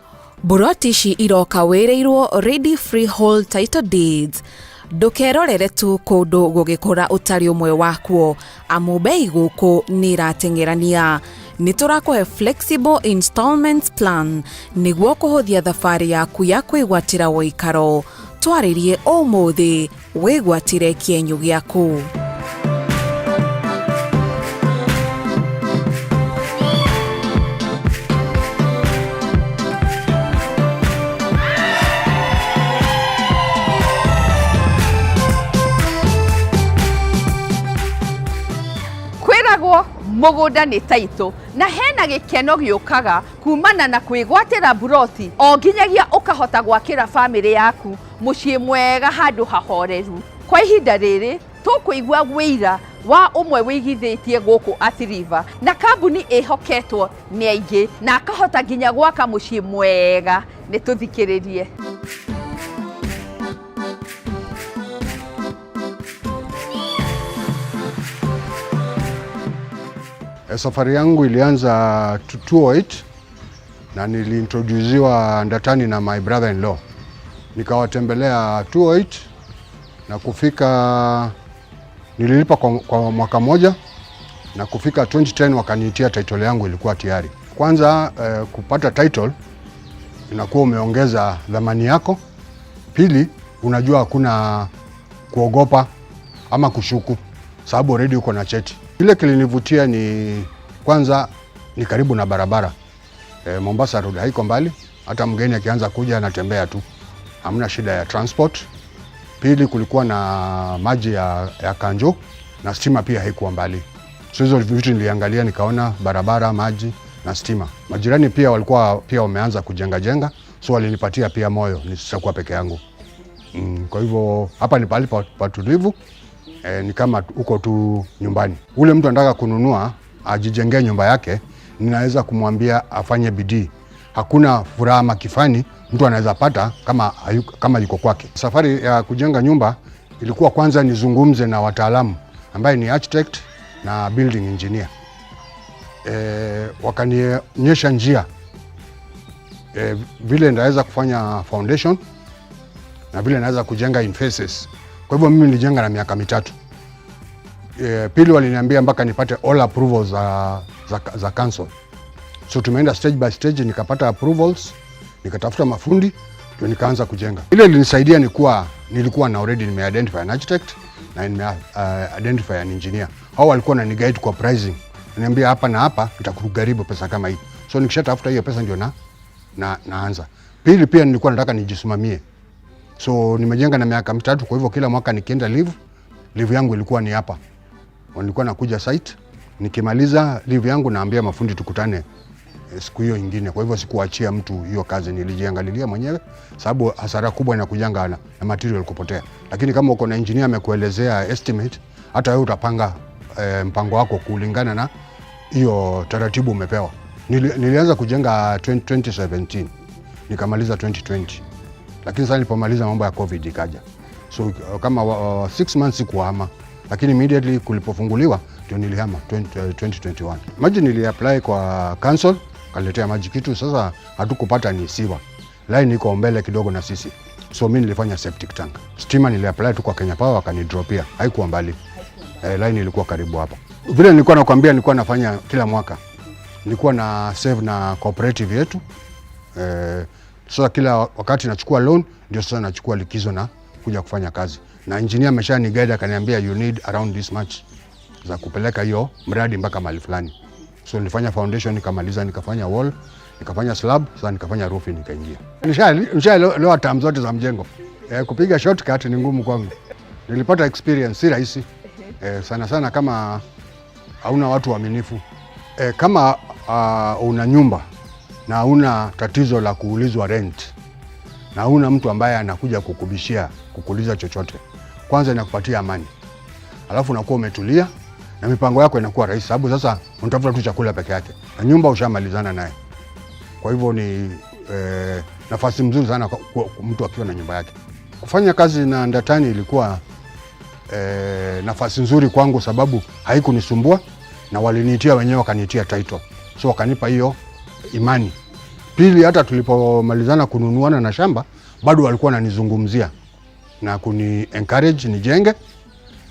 mburoti ici iroka wĩrĩirwo ready freehold title deeds. Ndũkerorere tu kũndũ gũgĩkũra ũtarĩ ũmwe wakuo, amu bei gũkũ nĩ ĩrateng'erania. Nĩ tũrakũhe flexible installments plan nĩguo kũhũthia thabarĩ yaku ya kwĩgwatĩra ũikaro. Twarĩrie ũmũthĩ wĩgwatĩre kĩenyũ gĩaku. Kwĩragwo mũgũnda nĩ taitũ na hena gĩkeno gĩũkaga kumana na kwĩgwatĩra mburoti o nginyagia ũkahota gwakĩra bamĩrĩ yaku mũciĩ mwega handũ hahoreru. Kwa ihinda rĩrĩ tũkũigua wĩira wa ũmwe wĩigithĩtie gũkũ Athi River na kambuni ĩhoketwo nĩ aingĩ na akahota nginya gwaka mũciĩ mwega. Nĩ tũthikĩrĩrie. Safari yangu ilianza 2008 na niliintroduziwa Ndatani na my brother in law. Nikawatembelea 2008 na kufika, nililipa kwa mwaka moja na kufika 2010 wakaniitia title yangu ilikuwa tayari. Kwanza kupata title inakuwa umeongeza dhamani yako. Pili, unajua hakuna kuogopa ama kushuku sababu already uko na cheti. Kile kilinivutia ni kwanza ni karibu na barabara. Mombasa Road haiko mbali, hata mgeni akianza kuja anatembea tu, hamna shida ya transport. Pili, kulikuwa na maji ya kanjo na stima pia haikuwa mbali. So hizo vitu niliangalia nikaona barabara, maji na stima. Majirani pia walikuwa pia wameanza kujenga jenga, so walinipatia pia moyo nisitakuwa peke yangu. Kwa hivyo hapa ni pahali patulivu, ni kama uko tu nyumbani. Ule mtu anataka kununua ajijengee nyumba yake, ninaweza kumwambia afanye bidii. Hakuna furaha makifani mtu anaweza pata kama yuko kwake. Safari ya kujenga nyumba ilikuwa kwanza nizungumze na wataalamu ambaye ni architect na building engineer. Wakanionyesha njia vile ndaweza kufanya foundation na vile naweza kujenga in phases. Kwa hivyo mimi nilijenga na miaka 3. Pili waliniambia mpaka nipate all approvals za council. So tumeenda stage by stage, nikapata approvals, nikatafuta mafundi, ndio nikaanza kujenga. Ile ilinisaidia ni kuwa nilikuwa na already nime identify an architect na nime identify an engineer. Hao walikuwa wanani guide kwa pricing. Niambia hapa na hapa itakugharimu pesa kama hii. So nikishatafuta hiyo pesa ndio na naanza. Pili pia nilikuwa nataka nijisimamie. So nimejenga na miaka 3, kwa hivyo kila mwaka nikienda leave, leave yangu ilikuwa ni hapa. Nilikuwa nakuja site, nikimaliza leave yangu naambia mafundi tukutane siku hiyo ingine. Kwa hivyo sikuachia mtu hiyo kazi, nilijiangalilia mwenyewe, sababu hasara kubwa inakujanga na material kupotea. Lakini kama uko na engineer amekuelezea estimate, hata wewe utapanga mpango wako kulingana na hiyo taratibu umepewa. Nilianza kujenga 2017 nikamaliza 2020, lakini sasa nilipomaliza mambo ya COVID ikaja, so kama 6 months sikuhama, lakini immediately kulipofunguliwa ndio nilihama 2021. Maji niliapply kwa council, kaletea maji kitu, sasa hatukupata ni sewer. Line iko mbele kidogo na sisi, so mi nilifanya septic tank. Stima niliapply tu kwa Kenya Power, wakanidropia, haikuwa mbali. Line ilikuwa karibu hapa. Vile nilikuwa nakwambia, nilikuwa nafanya kila mwaka, nilikuwa na save na cooperative yetu. Sasa kila wakati nachukua loan, ndio sasa nachukua likizo na kuja kufanya kazi, na engineer amesha ni guide akaniambia you need around this much za kupeleka hiyo mradi mpaka mahali fulani. So nilifanya foundation nikamaliza, nikafanya wall, nikafanya slab, sasa nikafanya roofing nikaingia. Nishaelewa terms zote za mjengo. Kupiga shortcut ni ngumu kwangu. Nilipata experience, si rahisi. Sana sana kama hauna watu waaminifu. Kama una nyumba na hauna tatizo la kuulizwa rent na hauna mtu ambaye anakuja kukubishia kukuuliza chochote, kwanza inakupatia amani, alafu unakuwa umetulia na mipango yako inakuwa rahisi, sababu sasa unatafuta tu chakula peke yake na nyumba ushamalizana naye. Kwa hivyo ni nafasi mzuri sana kwa mtu akiwa na nyumba yake. Kufanya kazi na Ndatani ilikuwa nafasi nzuri kwangu, sababu haikunisumbua na waliniitia wenyewe, wakaniitia title, so wakanipa hiyo imani. Pili, hata tulipomalizana kununuana na shamba bado walikuwa wananizungumzia na kuni encourage nijenge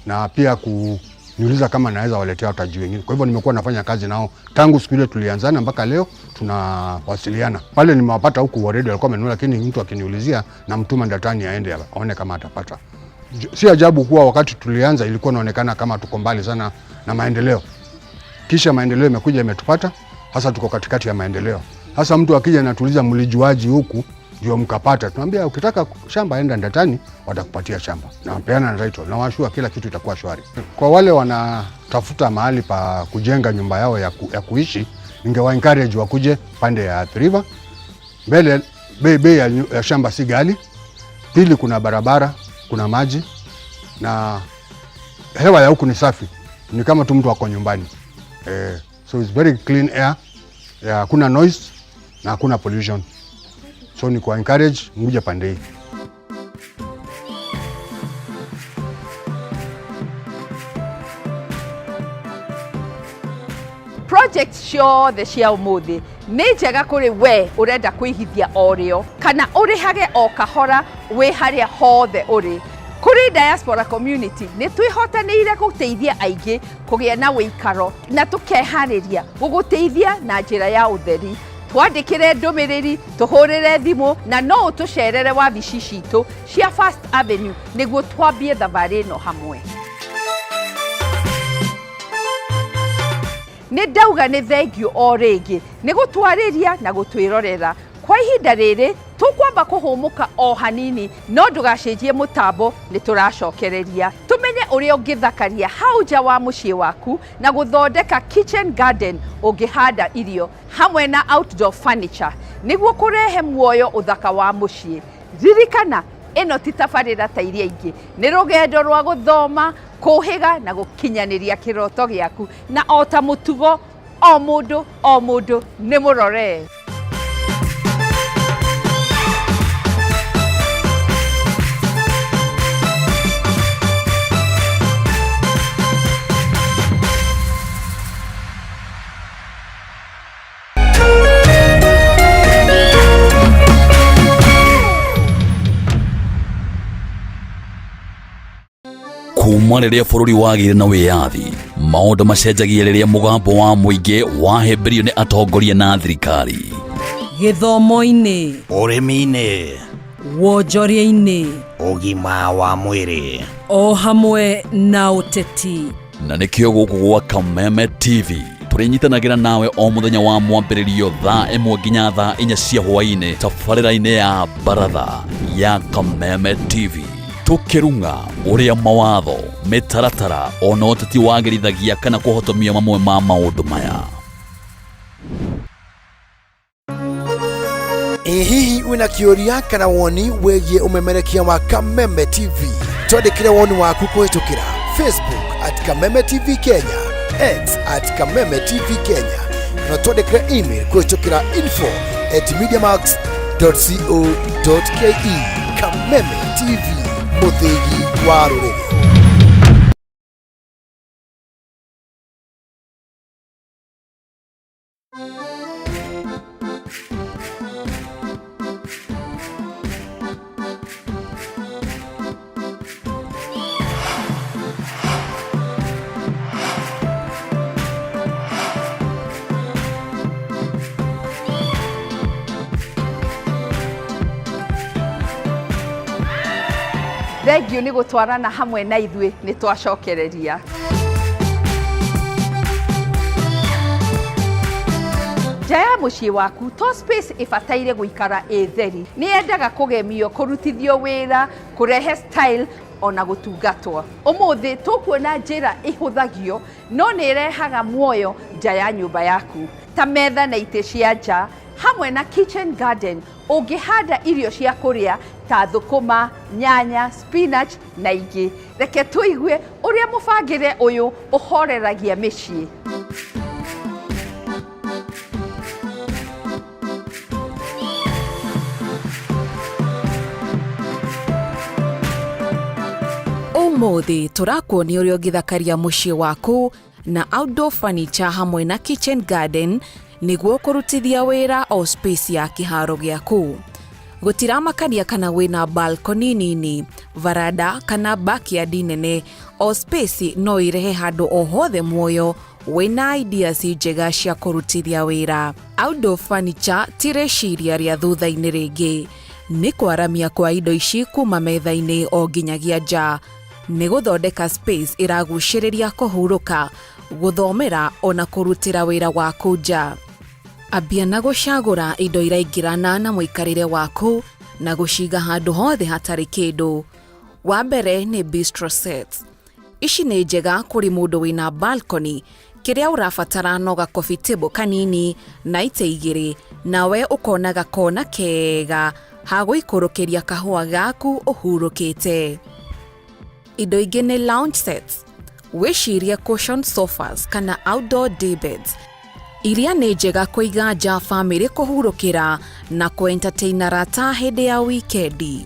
na pia kuniuliza kama naweza waletea wataji wengine. Kwa hivyo nimekuwa nafanya kazi nao tangu siku ile tulianzana mpaka leo tunawasiliana. Pale nimewapata huku already walikuwa wamenunua, lakini mtu akiniulizia namtuma Ndatani aende aone kama atapata. Si ajabu kuwa wakati tulianza ilikuwa inaonekana kama tuko mbali sana na maendeleo. Kisha maendeleo imekuja imetupata, hasa tuko katikati ya maendeleo. Hasa mtu akija anatuuliza mlijuaji huku ndio mkapata, tunaambia ukitaka shamba enda Ndatani, watakupatia shamba na peana na title na washua, kila kitu itakuwa shwari. Kwa wale wanatafuta mahali pa kujenga nyumba yao ya kuishi, ningewa encourage wakuje pande ya Athi River. Mbele bei ya shamba si ghali. Pili, kuna barabara, kuna maji na hewa ya huku ni safi, ni kama tu mtu ako nyumbani. So it's very clean air, hakuna noise na hakuna pollution. So ni kwa encourage muje pande hii. Project ciothe cia ũmũthĩ nĩ njega kũrĩ we ũrenda kũigithia o rĩo kana ũrĩhage o kahora wĩ harĩa hothe ũrĩ. Kũrĩ diaspora community nĩ twĩhotanĩire gũteithia aingĩ kũgĩa na wĩikaro na tũkeharĩria gũgũteithia na njĩra ya ũtheri. Twandĩkĩre ndũmĩrĩri, tũhũrĩre thimũ na no ũtũcerere wabici citũ cia First Avenue nĩguo twambie thabarĩ ĩno hamwe. Nĩ ndauga nĩ thengiũ o rĩngĩ nĩ gũtwarĩria na gũtwĩrorera. Kwa ihinda rĩrĩ tũkwamba kũhũmũka o hanini, no ndũgacenjie mũtambo, nĩ tũracokereria tũmenye ũrĩa ũngĩthakaria hau nja wa mũciĩ waku na gũthondeka kitchen garden ũngĩhanda irio hamwe na outdoor furniture nĩguo kũrehe muoyo ũthaka wa mũciĩ. Ririkana ĩno ti tabarĩra ta iria ingĩ, nĩ rũgendo rwa gũthoma, kũhĩga na gũkinyanĩria kĩroto gĩaku, na o ta mũtugo o mũndũ o mũndũ nĩ mũrore. Kuma rĩrĩa bũrũri wagĩire na wĩyathi, maũndũ macenjagia rĩrĩa mũgambo wa mũingĩ wahĩmbĩrio nĩ atongoria na thirikari. Gĩthomo-inĩ, ũrĩmi-inĩ, wonjoria-inĩ, ũgima wa mwĩrĩ, o hamwe na ũteti. Na nĩkĩo gũkũ gwa Kameme TV Tũrĩnyitanagĩra nawe o mũthenya wa mwambĩrĩrio thaa 1 nginya thaa 4 cia hwaĩ-inĩ tabarĩra-inĩ ya Baratha ya Kameme TV. Tũkĩrung'a ũrĩa mawatho, mĩtaratara ona ũteti wagĩrithagia kana kũhotomia mamwe ma maũndũ maya. Ĩ hihi wĩna kĩũria kana woni wĩgiĩ ũmemerekia wa Kameme TV? Twandĩkĩre woni waku kũhĩtũkĩra Facebook at Kameme TV Kenya, X at Kameme TV Kenya, kana twandĩkĩre email kũhĩtũkĩra info at mediamax.co.ke. Kameme TV, mũthĩgi wa rũrĩrĩ. Thengiũ nĩ gũtwarana hamwe na ithuĩ, nĩ twacokereria. Nja ya mũciĩ waku to space ĩbataire gũikara ĩ theri, nĩ yendaga kũgemio, kũrutithio wĩra, kũrehe style ona gũtungatwo. Ũmũthĩ tũkuona njĩra ĩhũthagio no nĩ ĩrehaga muoyo nja ya nyũmba yaku, ta metha na itĩ cia nja hamwe na kitchen garden. Ũngĩhanda irio cia kũrĩa ta thũkũma, nyanya, spinach na ingĩ. Reke tũigue ũrĩa mũbangĩre ũyũ ũhoreragia mĩciĩ. Ũmũthĩ tũrakuonia ũrĩa ũngĩthakaria mũciĩ waku na outdoor furniture hamwe na kitchen garden nĩguo kũrutithia wĩra o space ya kĩharo gĩaku. Gũtiramakania kana wĩna balcony nini, varanda kana backyard nene, o space no ĩrehe handũ o hothe muoyo wĩna ideas njega cia kũrutithia wĩra. Outdoor furniture ti rĩciria rĩa thutha-inĩ rĩngĩ, nĩ kwaramia kwa indo ici kuma metha-inĩ o nginyagia nja. Nĩ gũthondeka space ĩragucĩrĩria kũhurũka, gũthomera ona kũrutĩra wĩra waku nja. Ambia na gũcagũra indo iraingĩrana na mũikarĩre waku na gũciga handũ hothe hatarĩ kĩndũ. Wa mbere nĩ bistro sets. Ici nĩ njega kũrĩ mũndũ wĩna balcony, kĩrĩa ũrabatara no ga coffee table kanini na itĩ igĩrĩ, nawe ũkona gakona kega ha gũikũrũkĩria kahũa gaku ũhurũkĩte. Indo ingĩ nĩ lounge sets. Wĩcirie cushion sofas kana outdoor day beds iria nĩ njega kũiga nja famĩlĩ kũhurũkĩra na kũ-entertain arata hĩndĩ ya wikendi.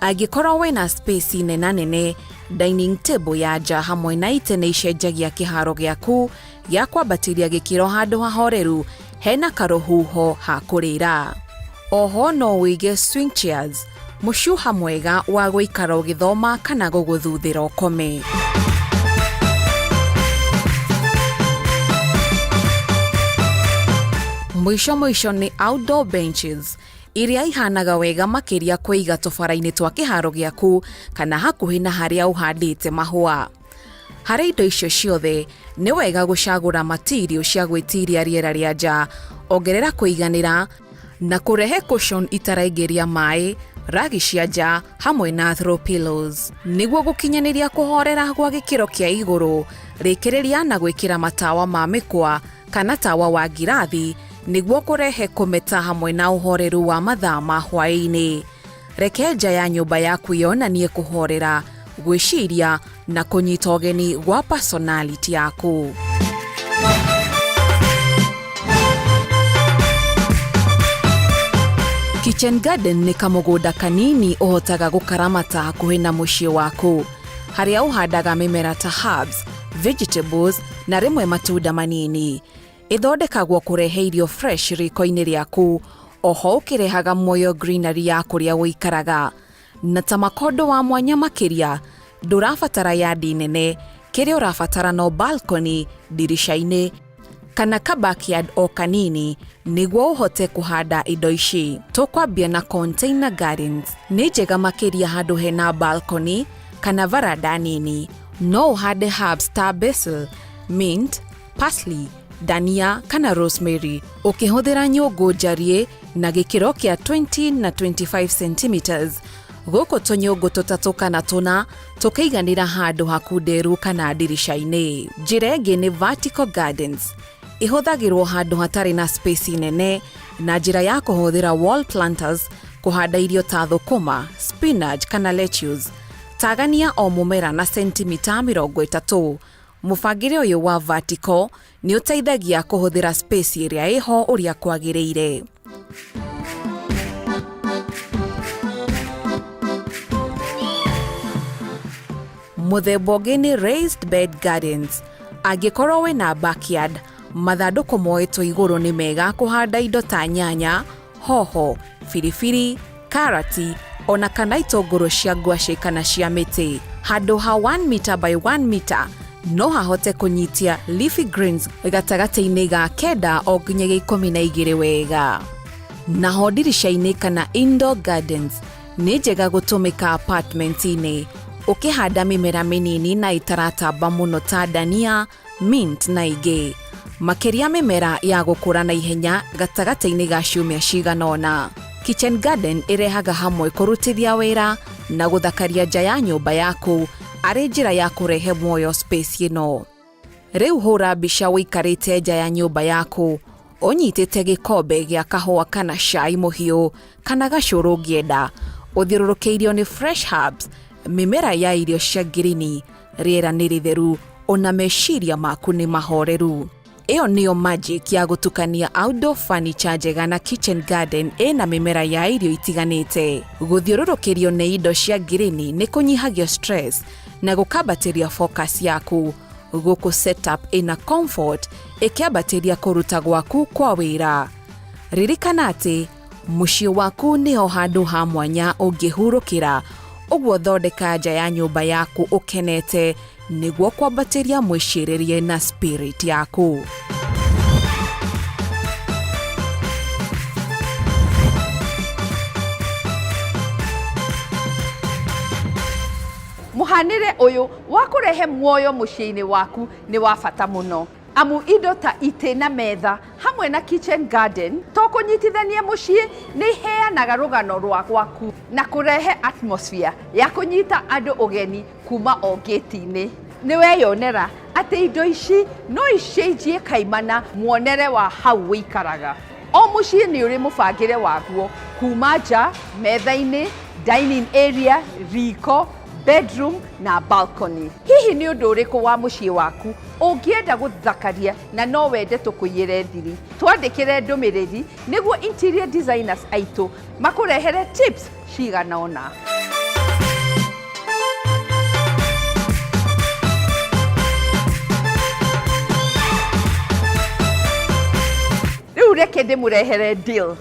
Angĩkorwo wĩna space nena nene, dining table ya nja hamwe na itĩ nĩ icenjagia kĩharo gĩaku gĩa kwambatĩria gĩkĩro handũ hahoreru hena karũhuho ha kũrĩra. Oho no ũige swing chairs, mũcuha mwega wa gũikara ũgĩthoma kana gũgũthuthĩra ũkome. Mũico mũico nĩ outdoor benches iria ihanaga wega makĩria kũiga tũbara-inĩ twa kĩharo gĩaku kana hakuhĩ na harĩa ũhandĩte mahũa. Harĩ indo icio ciothe, nĩ wega gũcagũra material cia gwĩtiria rĩera rĩa nja, ongerera kũiganĩra na kũrehe cushion itaraingĩria maĩ, ragi cia nja hamwe na throw pillows. Nĩguo gũkinyanĩria kũhorera gwa gĩkĩro kĩa igũrũ, rĩkĩrĩria na gwĩkĩra matawa ma mĩkwa kana tawa wa ngirathi nĩguo kũrehe kũmeta hamwe na ũhoreru wa mathaa ma hwaĩ-inĩ. Reke nja ya nyũmba yaku yonanie kũhorera, gwĩciria na kũnyita ũgeni gwa personality yaku. Kitchen garden nĩ kamũgũnda kanini ũhotaga gũkaramata hakuhĩ na mũciĩ waku, harĩa ũhandaga mĩmera ta herbs, vegetables na rĩmwe matunda manini. Ĩthondekagwo kũrehe irio fresh riko-inĩ rĩaku, oho ũkĩrehaga muoyo greenery ya kũrĩa ũikaraga. Na ta makondo wa mwanya makĩria, ndũrabatara yandi nene, kĩrĩa ũrabatara no balcony, ndirica-inĩ, kana ka backyard o kanini nĩguo ũhote kũhanda indo ici. Tũkwambia na container gardens. Nĩ njega makĩria handũ hena balcony kana varanda nini. No ũhande herbs ta basil, mint, parsley, dania kana rosemary ũkĩhũthĩra nyũngũ njariĩ na gĩkĩro kĩa 20 na 25 centimeters. Gũkũ tũnyũngũ tũtatũ kana tũna tũkĩiganĩra handũ hakunderu kana ndirica-inĩ. Njĩra ĩngĩ nĩ vertical gardens. Ĩhũthagĩrwo handũ hatarĩ na space nene na njĩra ya kũhũthĩra wall planters kũhanda irio ta thũkũma, spinach kana lettuce. Tagania o mũmera na sentimita 30. Mũbangĩre ũyũ wa vertical nĩ ũteithagia kũhũthĩra space ĩrĩa ĩho ũrĩa kwagĩrĩire. Mũthemba ũngĩ nĩ raised bed gardens. Angĩkorwo wĩna backyard, mathandũkũ moetwo igũrũ nĩ mega kũhanda indo ta nyanya, hoho, biribiri, karati ona kana itũngũrũ cia ngwacĩ kana cia mĩtĩ. Handũ ha 1 meter by 1 meter no hahote kũnyitia leafy greens gatagatĩ-inĩ ga kenda o nginyagia 12 wega. Naho ndirica-inĩ kana indoor gardens nĩ njega gũtũmĩka apartment-inĩ ũkĩhanda mĩmera mĩnini na ĩtaratamba mũno ta dania, mint na ingĩ. Makĩria mĩmera ya gũkũra na ihenya gatagatĩ-inĩ ga ciumia cigana ũna. Kitchen garden ĩrehaga hamwe kũrutithia wĩra na gũthakaria nja ya nyũmba yaku arĩ njĩra ya kũrehe muoyo space ĩno. Rĩu hũra mbica ũikarĩte nja ya nyũmba yaku ũnyitĩte gĩkombe gĩa kahũa kana cai mũhiũ kana gacũrũ ũngĩenda, ũthiũrũrũkĩirio nĩ fresh herbs, mĩmera ya irio cia ngirini, rĩera nĩ rĩtheru ona meciria maku nĩ mahoreru. Ĩyo nĩyo magic ya gũtukania outdoor furniture njega na kitchen garden ĩna mĩmera ya irio itiganĩte. Gũthiũrũrũkĩrio nĩ indo cia ngirini nĩ kũnyihagia stress na gũkambatĩria focus yaku. Gũkũ setup ĩna comfort ĩkĩambatĩria kũruta gwaku kwa wĩra. Ririkana atĩ mũciĩ waku nĩho handũ ha mwanya ũngĩhurũkĩra, ũguo thondeka nja ya nyũmba yaku ũkenete nĩguo kwambatĩria mwĩcirĩrie na spirit yaku. Mũhanĩre ũyũ wa kũrehe muoyo mũciĩ-inĩ waku nĩ wa bata mũno, amu indo ta itĩ na metha hamwe na kitchen garden to kũnyitithania mũciĩ nĩ iheanaga rũgano rwa gwaku na kũrehe atmosphere ya kũnyita andũ ũgeni kuma o gate-inĩ. Nĩ weyonera atĩ indo ici no icenjie kaimana muonere wa hau ũikaraga. O mũciĩ nĩ ũrĩ mũbangĩre waguo kuma nja, metha-inĩ, dining area, riko, bedroom na balcony. Hihi nĩ ũndũ ũrĩkũ wa mũciĩ waku ũngĩenda gũthakaria na no wende tũkũiyĩre thiri? Twandĩkĩre ndũmĩrĩri nĩguo interior designers aitũ makũrehere tips cigana ũna. Rĩu reke ndĩmũrehere deal.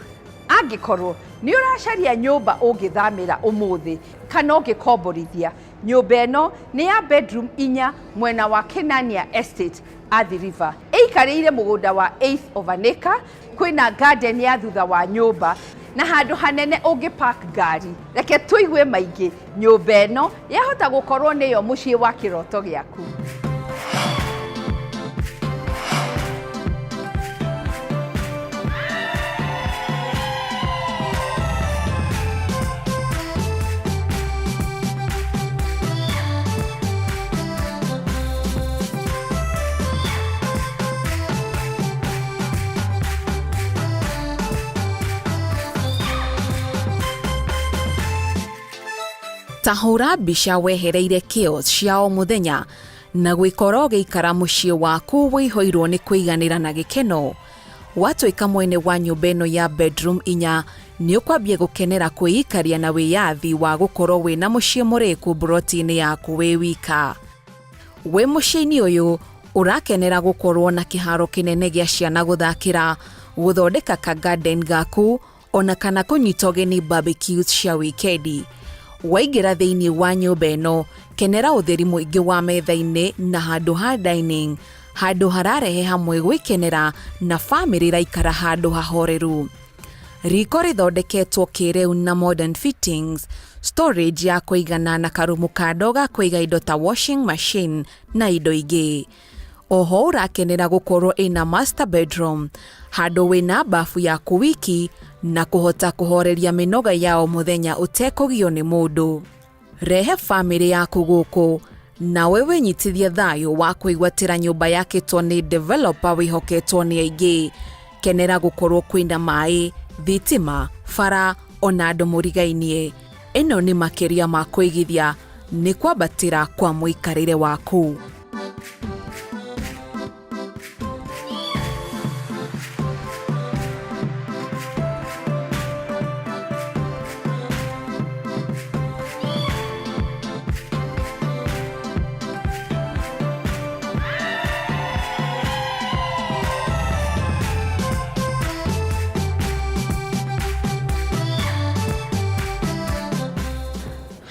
Angĩkorwo nĩ ũracaria nyũmba ũngĩthamĩra ũmũthĩ kana ũngĩkomborithia, nyũmba ĩno nĩ ya bedroom inya mwena wa Kenania Estate, Athi River. Ĩikarĩire mũgũnda wa eighth of an acre, kwĩna garden ya thutha wa nyũmba na handũ hanene ũngĩ park ngari. Reke tũigue maingĩ, nyũmba ĩno yahota gũkorwo nĩyo mũciĩ wa kĩroto gĩaku. Ta hũra mbica wehereire chaos cia o mũthenya na gwĩkora ũgĩikara mũciĩ waku wĩihũirwo nĩ kũiganĩra na gĩkeno. Watuĩka mwene wa nyũmba ĩno ya bedroom inya, nĩ ũkwambia gũkenera kwĩikaria na wĩyathi wa gũkorwo wĩna mũciĩ mũrĩku mburoti-inĩ yaku wĩ wika. Wĩ mũciĩ-inĩ ũyũ, ũrakenera gũkorwo na kĩharo kĩnene gĩa ciana gũthakĩra, gũthondeka ka garden gaku, ona kana kũnyita ũgeni barbecues cia wikendi. Waingĩra thĩinĩ wa nyũmba ĩno, kenera ũtheri mũingĩ wa metha-inĩ na handũ ha dining, handũ hararehe hamwe gwĩkenera na famĩlĩ ĩraikara handũ hahoreru. Riko rĩthondeketwo kĩrĩu na modern fittings, storage ya kũigana na karumu kando ga kũiga indo ta washing machine na indo ingĩ. Oho ũrakenera gũkorwo ĩna master bedroom, handũ wĩna bafu yaku wiki na kũhota kũhoreria mĩnoga ya o mũthenya ũtekũgio nĩ mũndũ. Rehe bamĩrĩ yaku gũkũ nawe wĩnyitithie thayũ wa kwĩgwatĩra nyũmba yakĩtwo nĩ developer wĩhoketwo nĩ aingĩ. Kenera gũkorwo kwĩna maĩ, thitima, bara ona andũ mũrigainie. Ĩno nĩ makĩria ma kũigithia, nĩ kwambatĩra kwa mũikarĩre waku.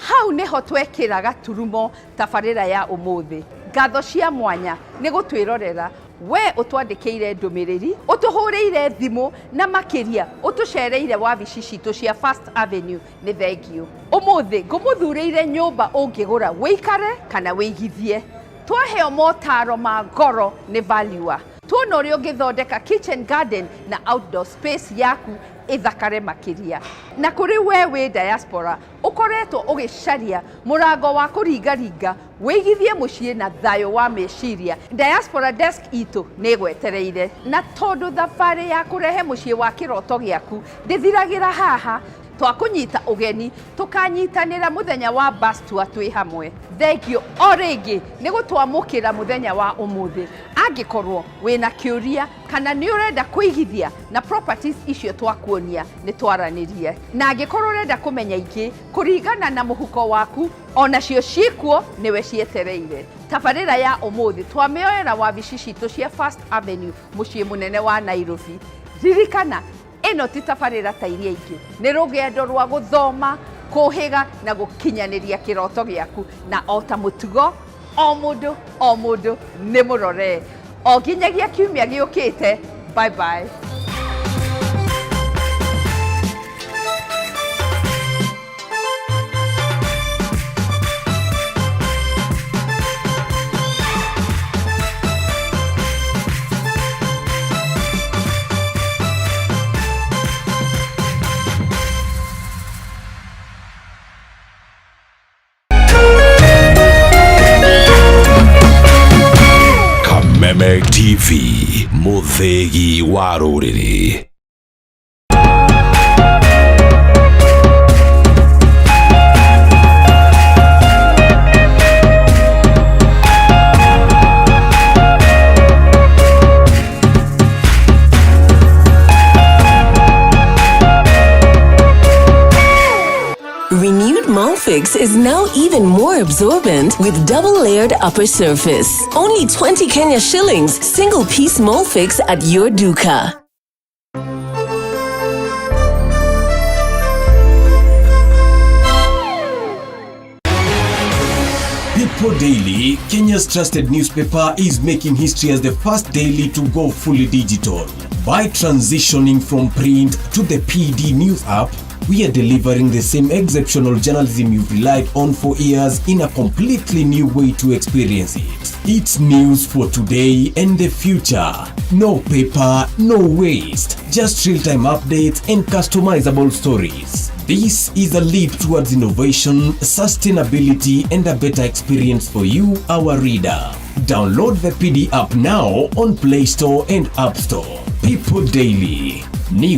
Hau niho twekĩra gaturumo tabarĩra ya ũmũthĩ. Ngatho cia mwanya nĩ gũtwĩrorera we ũtwandĩkĩire ndũmĩrĩri, ũtũhũrĩire thimũ na makĩria ũtũcereire wabici citũ cia First Avenue, nĩ thengiũ. Ũmũthĩ ngũmũthurĩire nyũmba ũngĩgũra wĩikare kana wĩigithie. Twaheo motaro ma goro nĩ valuer, tuona ũrĩa ũngĩthondeka kitchen garden na outdoor space yaku ĩthakare makĩria. Na kũrĩ we wĩ diaspora ũkoretwo ũgĩcaria mũrango wa kũringaringa wĩigithie mũciĩ na thayũ wa meciria, diaspora desk itũ nĩ ĩgwetereire. Na tondũ thabarĩ ya kũrehe mũciĩ wa kĩroto gĩaku ndĩthiragĩra haha, twakũnyita ũgeni tũkanyitanĩra mũthenya wa bus tour twĩ hamwe. Thengio o rĩngĩ nĩ gũtwamũkĩra mũthenya wa ũmũthĩ. Angĩkorwo wĩna kĩũria kana nĩ ũrenda kũigithia na properties icio twakuonia, nĩ twaranĩrie. Na angĩkorwo ũrenda kũmenya ingĩ kũringana na mũhuko waku, onacio ciĩkuo nĩwe cietereire. Tabarĩra ya ũmũthĩ twamĩoera wabici citũ cia First Avenue mũciĩ mũnene wa Nairobi. Ririkana, ĩno ti tabarĩra ta iria ingĩ, nĩ rũgendo rwa gũthoma, kũhĩga na gũkinyanĩria kĩroto gĩaku. Na o ta mũtugo, o mũndũ o mũndũ nĩ mũrore o nginyagia kiumia gĩũkĩte. Bye bye. Kameme TV, mũthĩgi wa rũrĩrĩ. Renewed Molfix is now even more absorbent with double-layered upper surface. Only 20 Kenya shillings, single piece Molfix at your duka. People Daily, Kenya's trusted newspaper, is making history as the first daily to go fully digital. By transitioning from print to the PD News app, we are delivering the same exceptional journalism you've relied on for years in a completely new way to experience it. It's news for today and the future. No paper, no waste. Just real-time updates and customizable stories. This is a leap towards innovation, sustainability, and a better experience for you, our reader. Download the PD app now on Play Store and App Store. People Daily. News.